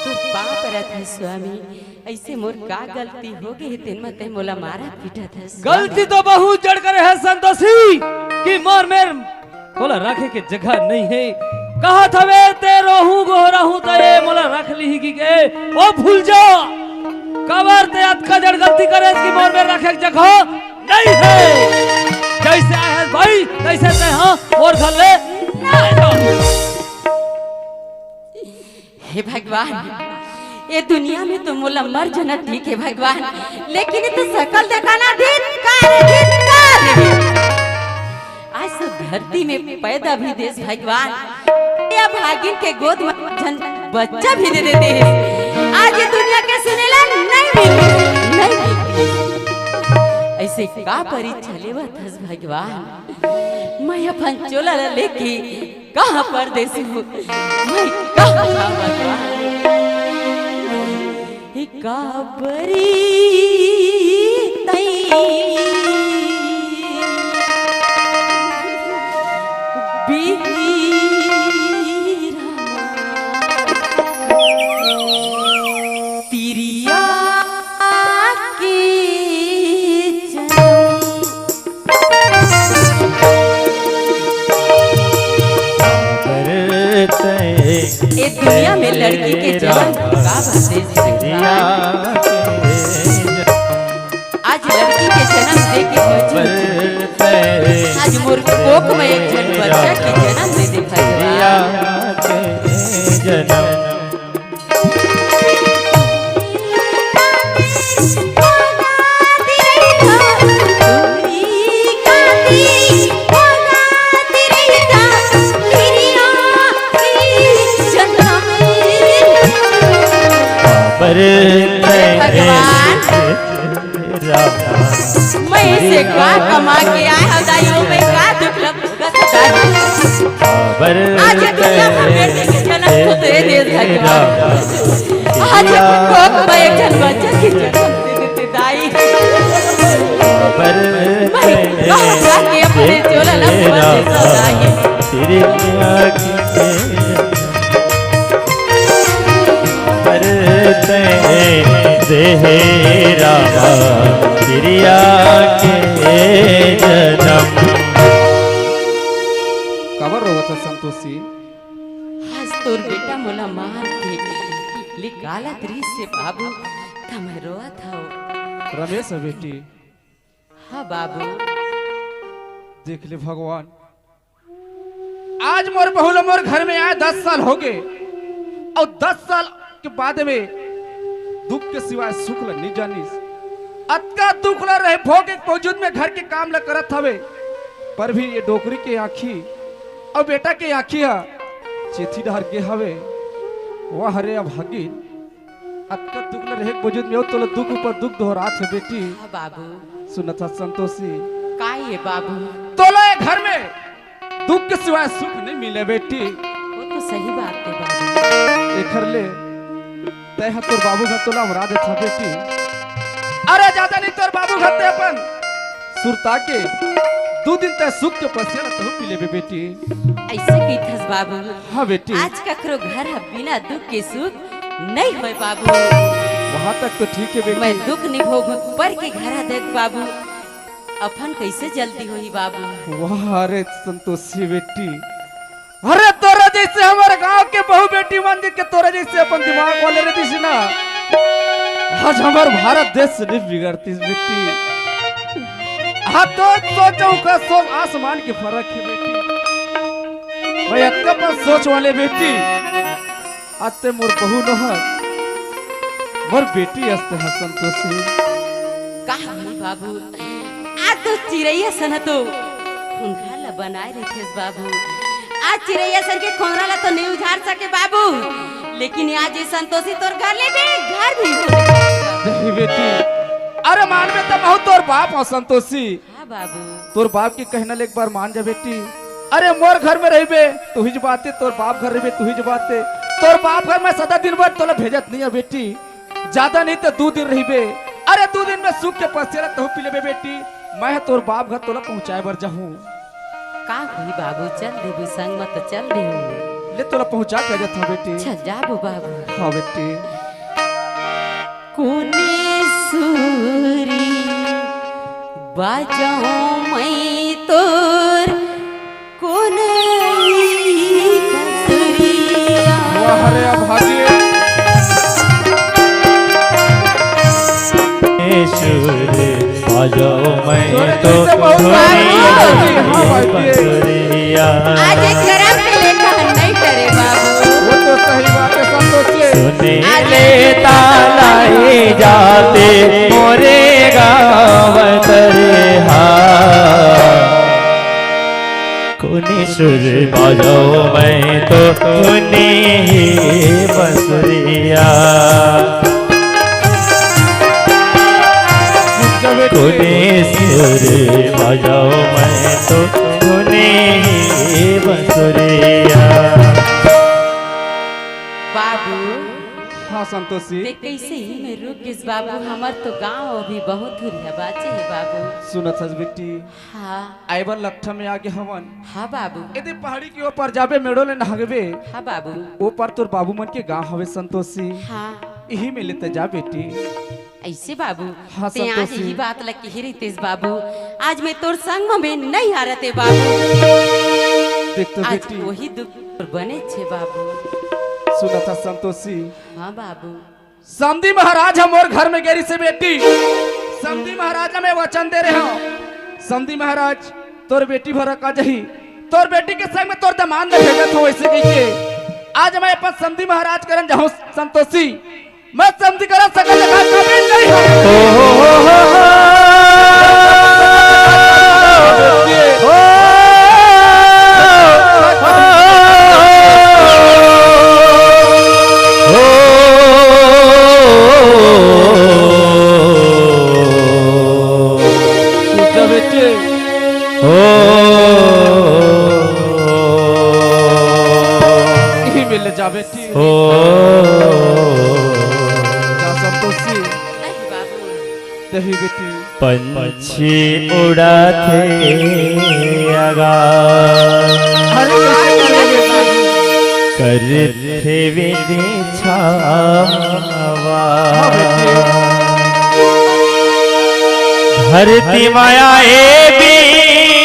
तोर पाँव परत हे स्वामी, अइसे मोर का गलती हो गे हे, तेन म ते मोला मारत पीटत हस स्वामी। गलती तो बहुत जड़ करे हे संतोषी, कि मोर मेर मोला रखे के जगह नइ हे। कहत हवे ते रोहू गोहराहू त ए मोला रख लिही कि के, ओ भूल जा। काबर ते अतका जड़ गलती करे कि मोर मेर रखे के जगह नइ हे। जइसे आए हस भाई, तइसे ते हा मोर घर ले ना जा। हे भगवान, ए दुनिया में तो मोला मर जाना ठीक हे भगवान, लेकिन ए तो सकल देखाना धिक्कार हे, धिक्कार हे। आज तो धरती में पैदा भी देस भगवान, ए अभागिन के गोद में झन बच्चा भी दे देते हे। आज ए दुनिया के सुनेला नइ मिले, नइ मिले। अइसे का परीक्षा लेवत हस भगवान? मैं अपन चोला ला लेके कहाँ परदेस हूँ? मैं कहाँ जाऊँ भगवान? हे काबरी तई बिहीरा तिरिया के जनम। ए दुनिया में लड़की के जनम का बात हे? आज लड़की के जनम दे के बचू। आज मोर कोख में एक झन बच्चा के जनम दे दे भगवान। हे भगवान, मैं इसे का कमा के आए हव दाई, ओ मैं का दुख ल भोगत हव दाई। आज ये दुनिया में बेटी के जन्म तो दे दे भगवान। आज ये कोख में एक झन बच्चा के जन्म दे देते दाई। मैं कहाँ जाके अपने चोला ला भर देता दाई। देहे रामा, किरिया के जनम। काबर रोवत हस संतोषी? आज तोर बेटा मोला मार के निकालत रिहिस हे बाबू, त मैं रोवत हव। रमेश ह बेटी। हाँ बाबू। देख ले भगवान, आज मोर बहू ल मोर घर में आए दस साल होगे, अउ दस साल के बाद में दुख के सिवाय सुख ल नइ जानिस। अतका दुख ल रहे भोग के बावजूद में घर के काम ल करत हवे, पर भी ये डोकरी के आँखी अउ बेटा के आँखी ह चेथी डहर गे हवे। वाह रे अभागिन, अतका दुख ल रहे के बावजूद में अउ तोला दुख ऊपर दुख दोहरात हे बेटी। हाँ बाबू। सुनत हस संतोषी? का ये बाबू? तोला ये घर में दुख के सिवाय सुख नइ मिले बेटी। वो तो सही बात हे बाबू। एखर ले तैं ह तोर बाबू घर तोला अमरा देथा बेटी। अरे जादा नइ तोर बाबू घर तैं अपन सुरता के दू दिन तैं सुख के पसिया ल तहूँ पी लेबे बेटी। अइसे कहिथस बाबू। हाँ बेटी। आज ककरो घर ह बिना दुख के सुख नइ होय बाबू। वहाँ तक तो ठीक हे बेटी। मैं दुख नइ भोगूं, पर के घर ह देख बाबू, अपन कइसे जल्दी होही बाबू। वाह रे संतोषी बेटी, अरे तोरा जइसे हमर गांव के बहू बेटी मन के तोरा जइसे अपन दिमाग वाले रहितिस ना, आज हमर भारत देश नइ बिगड़तिस बेटी। हाँ तो सोचो का सोच आसमान के फरक हे बेटी। मैं अतका बस सोच वाले बेटी, आज तैं मोर बहू नोहस, मोर बेटी अस तैं ह संतोषी। का होही बाबू, आज तो चिरई असन ह तो खोंधरा ल बनाए रहिथस बाबू। आज चिरई असन के खोंधरा ल तो नइ उजाड़ सके बाबू, लेकिन आज ये संतोषी तोर घर ले बेघर नइ हो। नहीं बेटी, अरे मानबे त महूं तोर बाप हंव संतोषी। हाँ बाबू। तोर बाप के कहना ल एक बार मान जा बेटी। अरे मोर घर में रहिबे, तुहिच बात हे, तोर बाप घर रहिबे, तुहिच बात हे। तोर बाप घर मैं सदा दिन भर तोला भेजत नइ हंव बेटी, जादा नहीं त दू दिन रहिबे। अरे दू दिन में सुख के पसिया ल तहूं पी लेबे बेटी, मैं ह तोर बाप घर तोला पहुंचाए बर जाहूं। का होही बाबू, चल देबू संग म त चल देहूं। ले तोला पहुंचा के आ जाथंव बेटी। चल जाबो बाबू। हाँ बेटी। कोने सुरी बाजहूं मैं तोर, कोने सुरिया। वाह रे अभागी। सुर बाजहूं मैं तोर, कोने सुरिया। आज एक करम के लेखा हम नहीं करे बाबू। वो तो सही बात है संतोषी। सुने आज लेता लाई जाते मोरे गांव तरे हा। कोने सुर बाजहूं मैं तोर, कोने ही बंसुरिया। कोने सुर बाजहूं मैं तोर, कोने ही बंसुरिया। बाबू। हाँ संतोषी। ते कइसे ही में रुक गिस बाबू, हमर तो गांव अभी बहुत दूर हे बाचे हे बाबू। सुनत हस बेटी। हाँ। आए बर लकठा में आगे हवन। हाँ बाबू। एदे पहाड़ी के ओ पार जाबे मेड़ो ले नहगबे। हाँ बाबू। ओ पार तोर बाबू मन के गांव हवे संतोषी। हाँ। इही में ले ते जा बेटी। अइसे बाबू, हाँ, ते आज संतोषी। इही बात ल किहे रहितेस बाबू, आज मैं तोर संग म में नइ हारते बाबू। देख तो आज बेटी। वही दुख बने छे बाबू। सुनत हस संतोषी। हाँ बाबू। समधी महाराज ह मोर घर में गे रिहिसे बेटी। समधी महाराज ल मैं वचन दे रहे हंव। समधी महाराज, तोर बेटी भर का जही। तोर बेटी के संग में तोर दमांद ल भेजत हंव, अइसे कहिके। आज मैं अपन समधी महाराज करन जाहूं संतोषी। मैं समधी करन सकल जगह कभी नहीं हूं। जा बेटी। ओ। जा संतोषी। नहीं बाबू। नहीं बेटी। पंछी उड़ाथे आगा। अरे कैसे करेंगे बाबू? करथे विधि छावा। हाँ बेटी। धरती माया ए बीन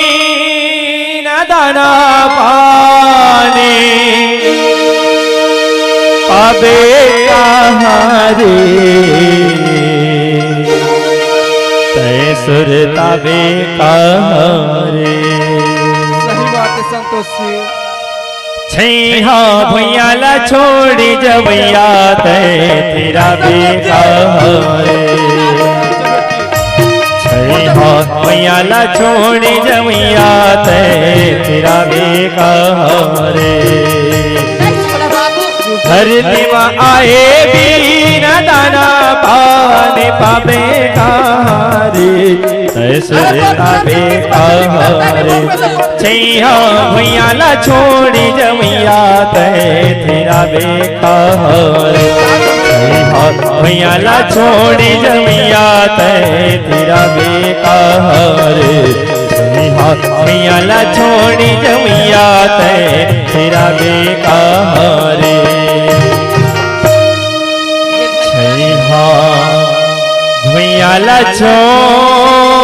दाना पानी पाबे कहाँ रे, तैं सुरताबे कहाँ रे। सही बात है संतोष जी। छैहा भुइयां ला छोड़ी जवैया तैं थिराबे कहाँ रे। छैहा भुइयां ला छोड़ी जवैया तैं थिराबे कहाँ रे। धरती मा आए बीन दाना पानी पाबे कहाँ रे। तैं सुरताबे कहाँ रे। छैहा भुइयां ला छोड़ी जवैया तैं थिराबे कहाँ रे। छैहा भुइयां ला छोड़ी जवैया तैं थिराबे कहाँ रे। छैहा भुइयां ला छोड़ी जवैया तैं थिराबे कहाँ रे। छैहा भुइयां ला छोड़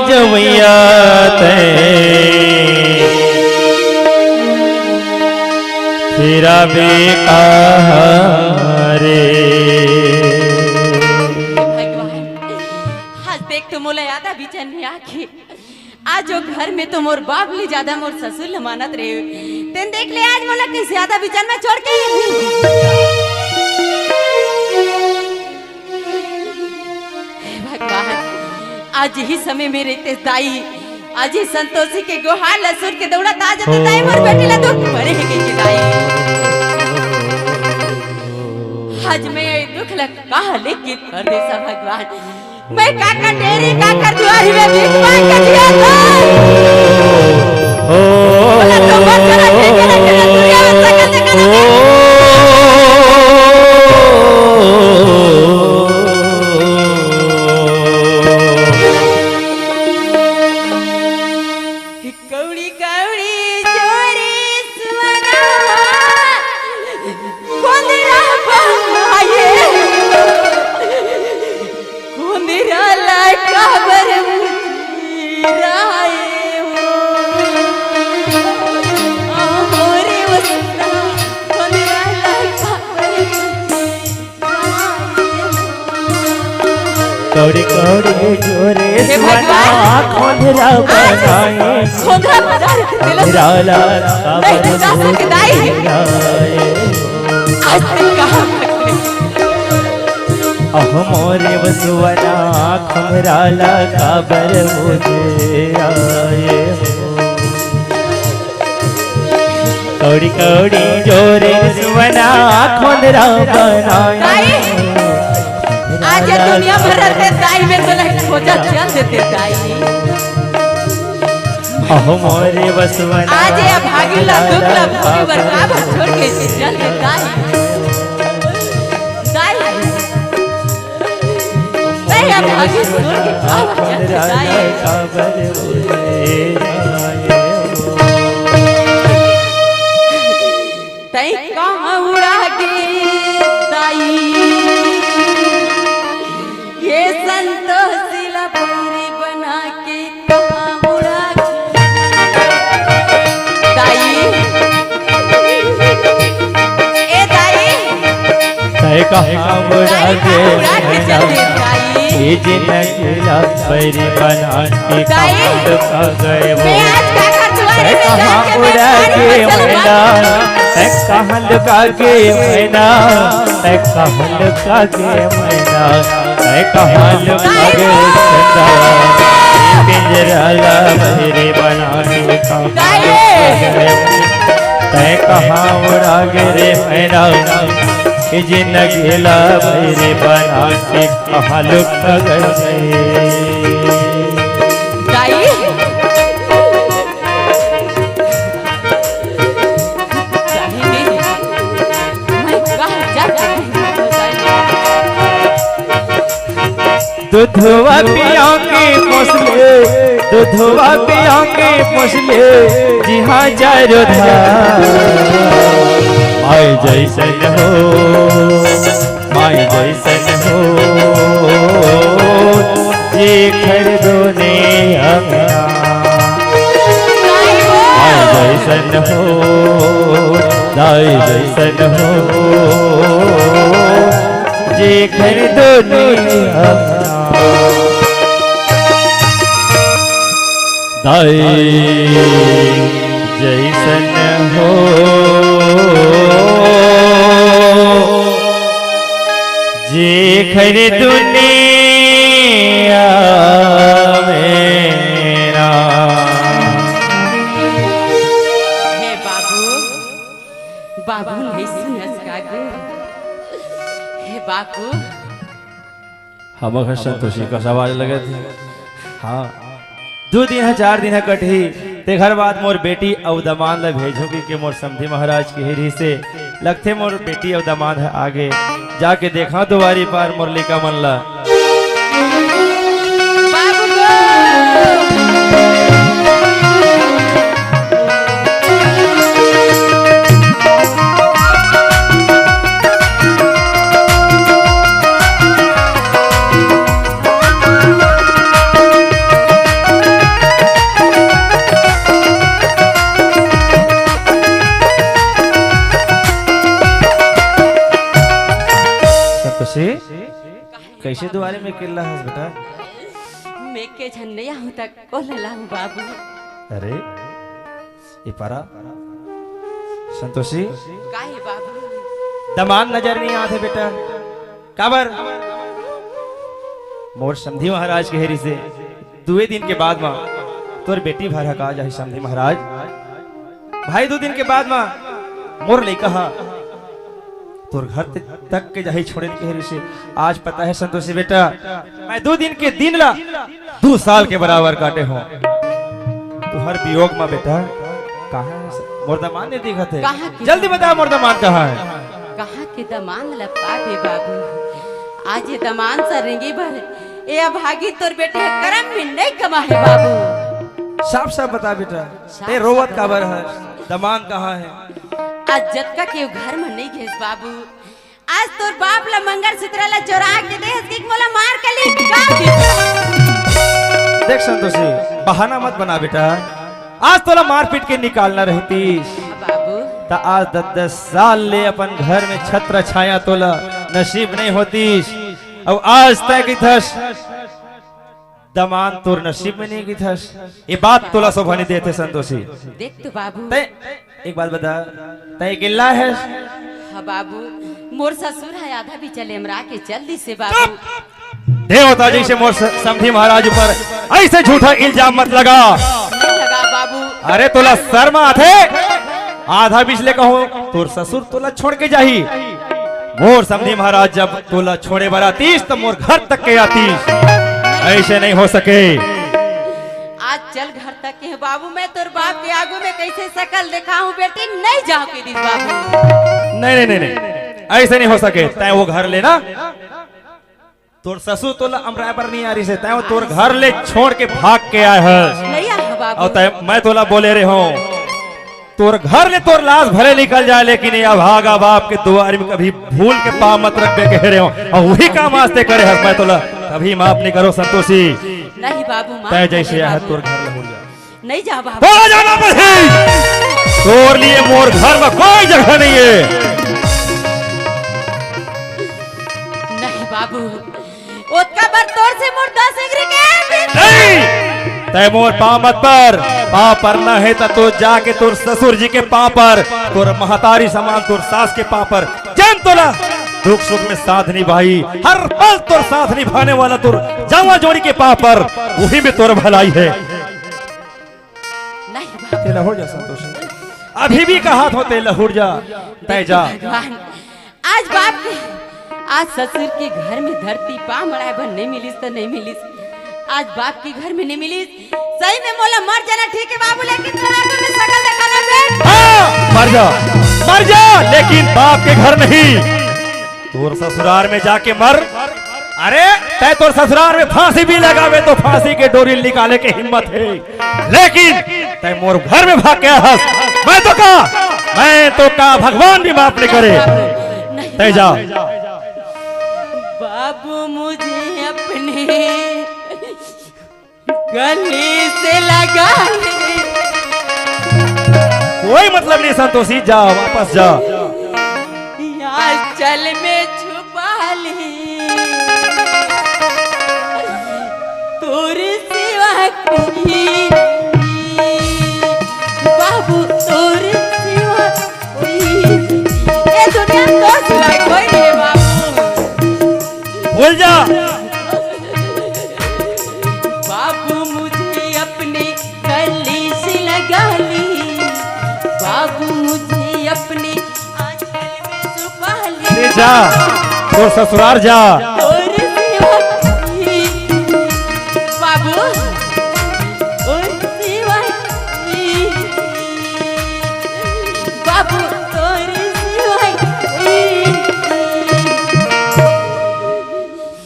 जवैया तैं थिराबे कहाँ रे। भगवान, आज देख तो मोला ज्यादा बिचन नहीं आके। आज वो घर में तो मोर बाप ले ज्यादा मोर ससुर ल मानत रहे। तेन देख ले आज मोला कइसे ज्यादा बिचन में छोड़ के। हे भगवान, आज यही समय में रहते दाई, आज ये संतोषी के गोहार ल सुन के दौड़त आज तो दाई मोर बेटी ला दुख भरे हे के दाई। आज मैं ये दुख ला कहाँ लेके परदेसा भगवान। मैं काकर डेरी, काकर दुआरी में भीख मांग के जिया था। बोला तो मत करा, के करा, के करा, दुनिया में सका, सका ना। कौड़ी, कौड़ी जोरे सुअना, कोंदरा बहाए। कोंदरा ला काबर मुराए हो। आ मोरे वसना, कोंदरा ला काबर मुराए हो। कौड़ी कौड़ी जोरे हे सुअना भगवान। खोंधरा आज बनाए। खोंधरा बना रहे थे लोग। खोंधरा ला नहीं तो जा सकते दाई। आज तक कहाँ भटके। अहो मोरे बसुवना खोंधरा ला काबर मुझे आए हो। कौड़ी कौड़ी जोरे सुअना खोंधरा बनाए। दाई, आज ये दुनिया भर रहते दाई में तो नहीं खोजा चल देते दाई। अहो मोरे बसुवना आज ये अभागी ला दुख ला भोगी बर का छोड़ के चल दे दाई। दाई। तैं अभागी छोड़ के का वजह से जाए? तैं कहाँ उड़ा गे दाई? ये संतोषी ला पौरी बना के कहाँ उड़ा गे? दाई, ए दाई, तैं कहाँ उड़ा गे मैना? ये जिंदगी ला बैरी बना के कहाँ लुका गे वो? तैं कहाँ उड़ा गे मैना? तैं कहाँ लुका गे मैना? तैं कहाँ लुका गे मैना? तैं कहाँ लुका गे चंदा? पिंजरा ला बैरी बना के कहाँ लुका गे? तैं कहाँ उड़ा गे रे मैना? ये जिंदगी ला बैरी बना के कहाँ लुका गे? दाई। दाई। दूधवा पिया के पोसले, दूधवा पिया के पोसले, जिहाँ चारो धाम। माय जैसन हो, माय जैसन हो, जेकर दुनिया। माय जैसन हो, दाई जैसन हो, जेकर दुनिया। दाई जैसन हो, जेकर दुनिया में ना। हे बाबू, बाबू नहीं सुनस का गो? हे बाबू। हमर घर संतोषी का सवाल लगत हे। हाँ, दू दिन ह, चार दिन ह कटही, तेखर बाद मोर बेटी अउ दमांद ल भेजहूँ कहिके मोर समधी महाराज केहे रिहिसे। लगथे मोर बेटी अउ दमांद ह आगे, जाके देखा दुवारी पार मोर लइका मन ल। बाबू गो। संतोषी, कइसे दुवारी में अकेल्ला हस बेटा? मैं के झन नइ आहूँ त कोन ला लाहूँ बाबू? अरे, ए पारा, संतोषी, का हे बाबू? दमांद नजर नइ आत हे बेटा। काबर? मोर समधी महाराज केहे रिहिसे, दुए दिन के बाद म तोर बेटी भर हका जाही समधी महाराज। भाई, दू दिन के बाद म मोर लइका ह तोर घर ते-, तक के जाही छोड़े ल केहे रिहिसे। आज पता हे संतोषी बेटा, मैं दू दिन के दिन ला दू साल के बराबर काटे हों। तुँहर वियोग म बेटा, कहाँ हे स-, मोर दमांद नइ दिखत हे? कहाँ के जल्दी दमांद? बता, मोर दमांद कहाँ हे? कहाँ के दमांद ल पाबे बाबू? आज ये दमांद स रेंगे बर ए अभागी तोर बेटी ह करम में नइ कमा हे बाबू। साफ साफ बता बेटा, साफ ते रोवत साफ काबर बता। हस? दमांद कहाँ हे? आज जतका के घर म नइ गेस बाबू, आज तोर बाप ल मंगलसूत्र ल चोरा के देहस कि मोला मार के निकाल दे। देख संतोषी, बहाना मत बना बेटा, आज तोला मारपीट के निकालना रहतीस, बाबू। त आज दस दस साल ले अपन घर में छत्र छाया तोला नसीब नइ होतीस। अउ आज तैं कहिथस, दमांद तोर नसीब में नइ गिथस। ये बात तोला शोभा नइ देथे संतोषी। देख तो बाबू। तैं एक बात बता, तैं अकेल्ला हस? हाँ बाबू, मोर ससुर ह आधा बीच ले अमरा के चल दिसे बाबू। चुप! देवता जइसे मोर स-, समधी महाराज ऊपर अइसे झूठा इल्जाम मत लगा। नइ लगा बाबू। अरे तोला शर्म आथे? आधा बीच ले कहूँ, तोर ससुर तोला छोड़ के जाही। मोर समधी महाराज जब तोला छोड़े बर आतीस, त मोर घर तक के आतीस। अइसे नइ हो सके। आज चल घर तक के बाबू, मैं तोर बाप के आगू में कइसे सकल देखाहूँ बेटी, नइ जाहूँ कहि दिस बाबू। नहीं, नहीं, नहीं, नहीं। अइसे नइ हो सके। तैं वो घर ले ना, तोर ससुर तोला अमराय बर नइ आय रिहिसे, तैं वो तोर घर ले छोड़ के भाग के आय हस। नइ आय हँव बाबू। अउ तैं, मैं तोला बोले रेहेंव, तोर घर ले तोर लाश भले निकल जाय, लेकिन ये अभागा बाप के दुवारी में कभी भूल के पाँव मत रखबे कहे रेहेंव। अउ उही काम आज तैं करे हस, मैं तोला कभी माफ नइ करों संतोषी। नहीं बाबू, माफ तैं जइसे करे आय हस बाबू। तोर घर ले हो जा। नइ जाहूँ बाबू। बोला जाना पड़ही। तोर लिए मोर घर में कोई जगह नइ हे। नहीं बाबू, ओतका बर तोर से मोर दस एकरी के भी नहीं। तैं मोर पाँव मत पर, पाँव परना हे त तो जाके तोर ससुर जी के पाँव पर, तोर महतारी समान तोर सास के पाँव पर, जेन तोला दुख सुख में साथ निभाही, हर पल तोर साथ निभाने वाला तोर जाँवा जोड़ी के पाँव पर, उही में तोर भलाई हे। नहीं बाबू। तें लहुट जा संतोषी, अभी भी कहत हों तें लहुट जा, तैं जा। भगवान, आज बाप के, आज ससुर के घर में धरती पाँव मड़ाय बर नइ मिलिस त नइ मिलिस, आज बाप के घर में नइ मिलिस। सही में मोला मर जाना ठीक हे बाबू, लेकिन तोर आगू में सकल देखाना बे। हाँ, मर जा, मर जा, लेकिन बाप के घर नहीं। तोर ससुरार में जाके मर, अरे, तैं तोर ससुराल में फांसी भी लगावे तो फांसी के डोरी निकाले के हिम्मत हे, लेकिन तैं मोर घर में भाग के हस। मैं तो का, मैं तो का भगवान भी माफ नहीं करे। नहीं तैं जा। बाबू। बाबू, मुझे अपने गले से लगा ले। कोई मतलब नहीं संतोषी, जा, वापस जा। या चल में छुपा ले। तोर सिवा कोई, बाबू, तोर सिवा कोई, ए दुनिया में तोर सिवा कोई नहीं है, बाबू। भूल जा। बाबू, मुझे अपने गले से लगा ले, बाबू, मुझे अपने आंचल में छुपा ले। ले जा, तोर ससुराल जा। तोर सिवा कोई, बाबू, तोर सिवा कोई, बाबू, तोर सिवा कोई।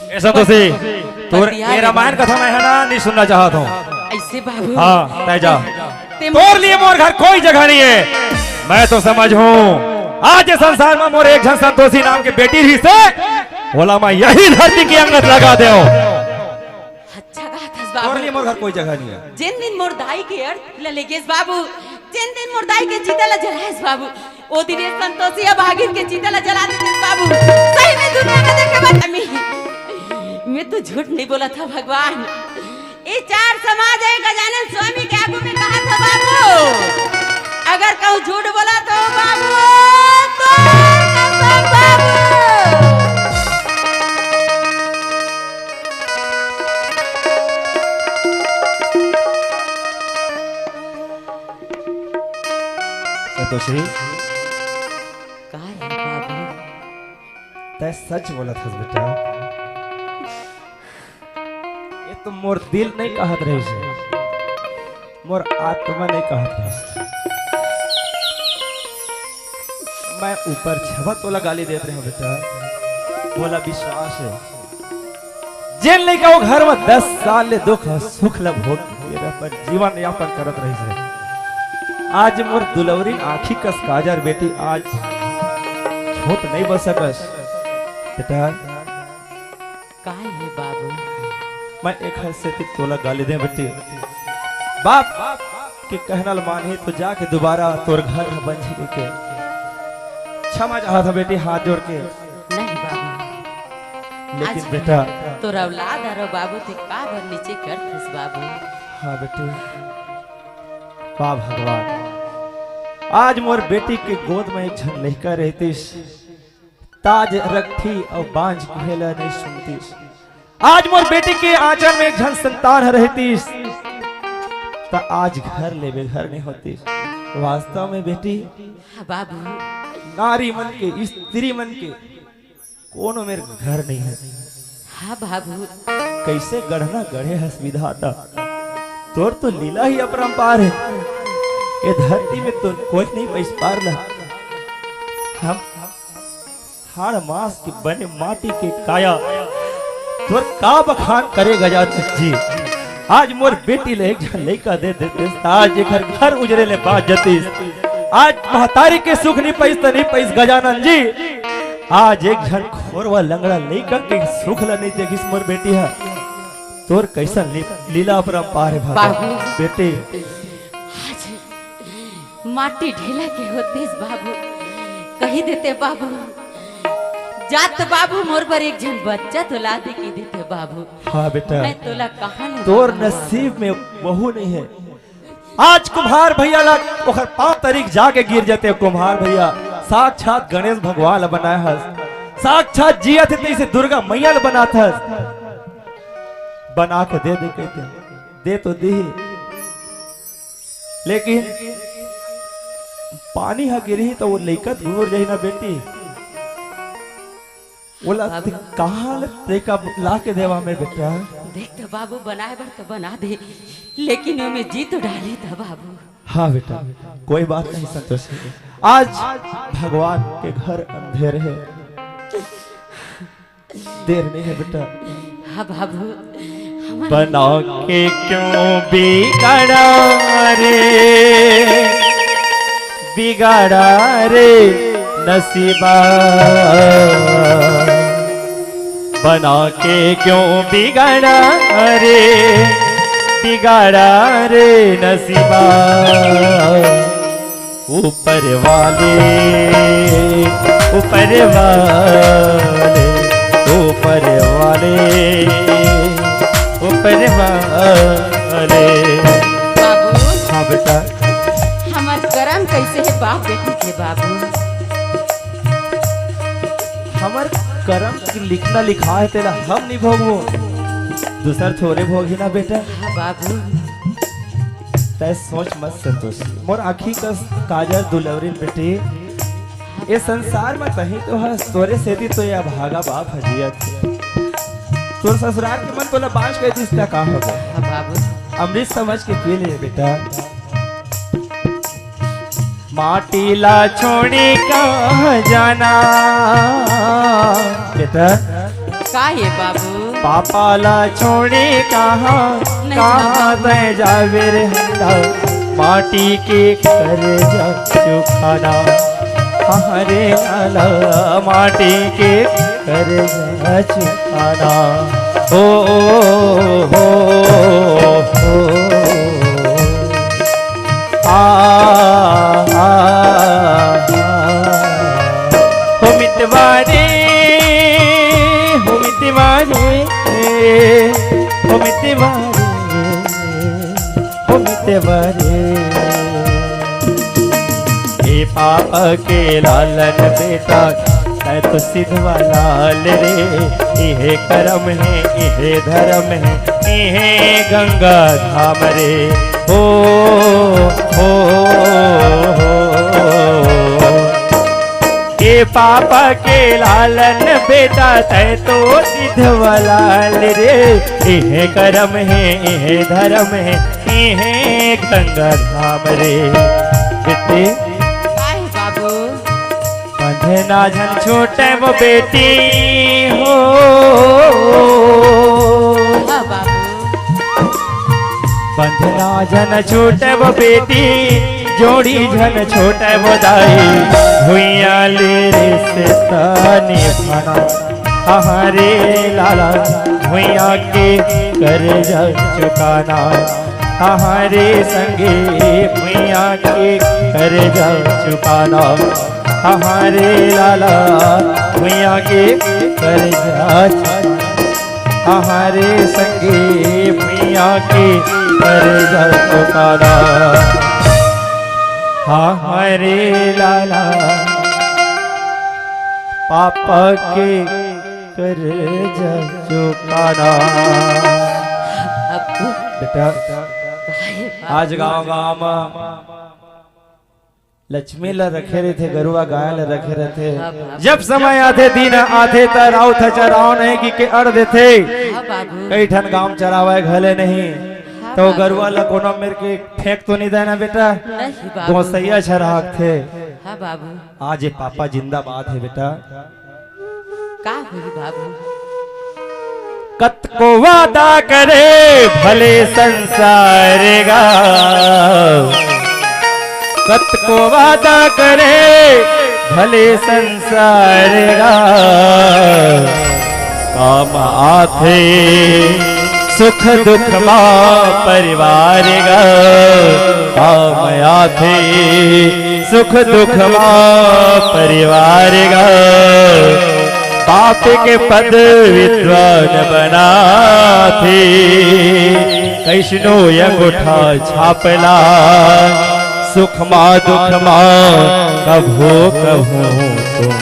ए संतोषी, तोर पतिया ये रे रामायण बाबू। कथा मैं है ना, नहीं सुनना चाहत हूँ। ऐसे बाबू। हाँ, तैं जा। ते तोर लिए मोर घर कोई जगह नहीं है। मैं तो समझ हूँ, आज ये संसार में मोर एक झन संतोषी नाम के बेटी रहिसे, ओला मैं यही धरती के अंगत लगा देव। अच्छा कहा थस बाबू। तोर लिए मोर घर कोई जगह नहीं है। जिन दिन मोर दाई के अर्थ ल लेगेस बाबू, जिन दिन मोर दाई के चिता ल जलाएस बाबू, ओ दिन ये संतोषी अभागिन के चिता ल जला देतेस बाबू। सही में दुनिया में देखे बर मैं, मैं तो झूठ नहीं बोला था भगवान। ये चार समाज है गजानन स्वामी के आगू में कहा था बाबू, अगर कहूँ झूठ बोला तो बाबू, तो कसम बाबू। संतोषी, का रे बाबू? तैं सच बोलत हस बेटा। ये तो मोर दिल नहीं कहत रहिस हे, मोर आत्मा नहीं कहत रहिस हे। मैं ऊपर छबा तोला गाली देत रहेंव बेटा, मोला विश्वास हे। जेन लइका वो घर में दस साल ले दुख सुख ल भोग के अपन जीवन यापन करत रहिस हे, आज मोर दुलौरी आँखी कस काजर बेटी आज छोट नहीं बन सकस। बेटा, का हे बाबू? मैं एक हाथ से तोला गाली दे बेटी। बाप के कहना ल मानही तो जाके दोबारा तोर घर ह बन जाही के। क्षमा चाहत हँव बेटी, हाथ जोड़ के। नहीं बाबू। लेकिन आज बेटा, तोर औलाद हरव बाबू, ते का बर नीचे करथस बाबू? हाँ बेटी, वाह भगवान, आज मोर बेटी के गोद में एक झन लइका रहतिस, त आज रखती अउ बांझ कहे ल नहीं सुनतिस। आज मोर बेटी के आंचल में एक झन संतान ह रहतिस, त आज घर ले बेघर नहीं होतिस। वास्तव में बेटी, हाँ बाबू। नारी मन के, स्त्री मन के कोनो मेर घर नहीं हे। हाँ बाबू। कइसे गढ़ना गढ़े हस विधाता, तोर तो लीला ही अपरंपार हे। ये धरती में तो कोई नहीं पइस पार ला। हम हाड़ मांस के बने माटी के काया, तोर का बखान करे गजानन जी। आज मोर बेटी ल एक झन लइका दे देतिस, त आज एकर घर उजरे ले बांच जतिस। आज महतारी के सुख नहीं पइस त नहीं पइस गजानन जी, आज एक झन खोरवा लंगड़ा लइका के सुख ल नहीं देखिस मोर बेटी ह। तोर कइसन ली-, लीला अपरंपार हे भगवान। बाबू। बेटी। आज माटी ढेला के होतिस बाबू, कही देते बाबू, जात बाबू मोर बर एक झन बच्चा तो ला दे कही देते बाबू। हाँ बेटा। मैं तोला कहाँ ले तोर नसीब में वहू नहीं हे। आज कुम्हार भैया ला ओकर पांव तरी जाके गिर जाते। कुम्हार भैया साक्षात गणेश भगवान ला बनाए हस, साक्षात जियत हे तइसे दुर्गा मैया ला बनात हस, बना के दे दे कहते, दे तो दी, लेकिन पानी ह गिरही त वो लइका घुर जाही ना बेटी। ओला बाबू। ते कहाँ ले तेका ला के देवा मैं बेटा? देख तो बाबू, बनाए बर तो बना दे, लेकिन ओमे जी तो डाली था बाबू। हाँ बेटा, कोई बात नहीं संतोषी। आज भगवान के घर अंधेर हे, देर नहीं है बेटा। हाँ बाबू, हमार बना के क्यों बिगाड़ा रे, बिगाड़ा रे नसीबा। बना के क्यों बिगाड़ा रे, बिगाड़ा रे नसीबा। ऊपर वाले, ऊपर वाले, ऊपर वाले, ऊपर वाले। बाबू, हाँ बेटा। हमार करम कैसे है बाप बेटी के बाबू? हमर करम के लिखना लिखा है, तेला हम नहीं भोगबो, दूसर थोरे भोगही ना बेटा। हाँ बाबू। तै सोच मत संतोषी, मोर आँखी का काजर दुलौरिन बेटी, ये संसार में तही तो हस, तोरे सेती तो ये अभागा बाप ह जियत हे। तोर ससुरार के मन तोला बांझ कहि दिस त का होगे? हाँ बाबू। अमृत समझ के पी ले बेटा। माटी ला छोड़ी कहाँ जाना बेटा? का हे बाबू? पापा ला छोड़ी कहाँ, नहीं कहाँ बाबू। तै जाबे रे हंडा, माटी के करजा चुकाना। हाँ रे लाला, माटी के करजा चुकाना। हो, हो, हो, हो। आ, आ, आ। हो मितवा रे, हो मितवा रे, हो मितवा रे, हो मितवा रे। हे पाप के लालन बेटा, तै तो सिधवा लाल रे। इहे करम हे, इहे धरम हे, इहे गंगा धाम रे। हो, हो, हो। हे पाप के लालन बेटा, तै तो सिधवा लाल रे। इहे करम हे, इहे धरम हे, इहे गंगा धाम रे। बेटी, का हे बाबू? बंधना झन छूटे वो बेटी हो। हाँ बाबू। बंधना झन छूटे वो बेटी, जोड़ी झन छूटे वो दाई। भुइयां ले रिश्ता निभाना, हाँ रे लाला, भुइयां के करजा चुकाना। हाँ रे संगी, भुइयां के करजा चुकाना। हाँ रे लाला, भुइयां के करजा चुकाना। हाँ रे संगी, भुइयां के करजा चुकाना। हाँ रे लाला, पापा के करजा चुकाना। अब बेटा, आज गांव गांव में लक्ष्मी ला रखे रहिथे, गरुवा गाय ला रखे रहिथे। हाँ बाबू। जब समय आथे, दिन आथे, त राउत ह चराव नहीं कि के अड़ देथे। हाँ बाबू। कई ठन गांव चरावय घले नहीं, हाँ तो बाबू। गरुवा ला कोनो मेर के फेंक तो नहीं देना बेटा। नहीं बाबू। गोसैया झ राखथे। हाँ बाबू। आज ये पापा जिंदाबाद हे बेटा। का होही बाबू? कतको वादा करे भले संसार गा, कतको वादा करे भले संसार गा, काम आथे सुख दुख मा परिवार गा, काम आथे सुख दुख मा परिवार गा। पाप के पद विद्वान बनाथे, कइसनो अंगूठा छापला, सुख मा दुख मा कभू कहूँ तुम।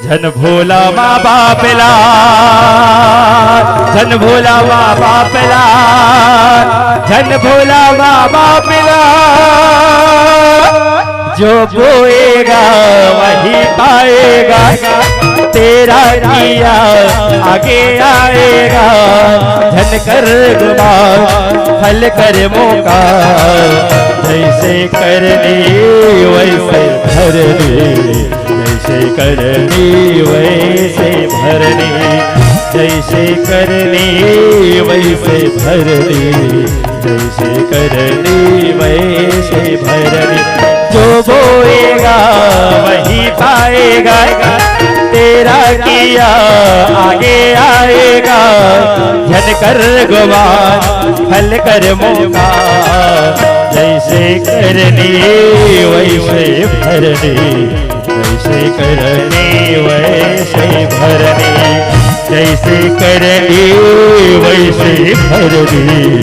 झन भूला माँ बाप ला, झन भूला माँ बाप ला, झन भूला माँ बाप ला। जो बोएगा वही पाएगा, तेरा किया आगे आएगा। झन कर गुमान फल कर्मों का, जैसे करनी वैसे भरनी। जैसे करनी वैसे भरनी, जैसे करनी वैसे भरनी, जैसे करनी वैसे भरनी। जो बोएगा वही पाएगा, तेरा किया आगे आएगा। झन कर गुमान फल कर्मों का, जैसे करनी वैसे भरनी, जैसे करनी वैसे भरनी, जैसे करनी वैसे भरनी,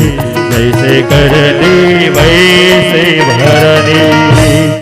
जैसे करनी वैसे भरनी।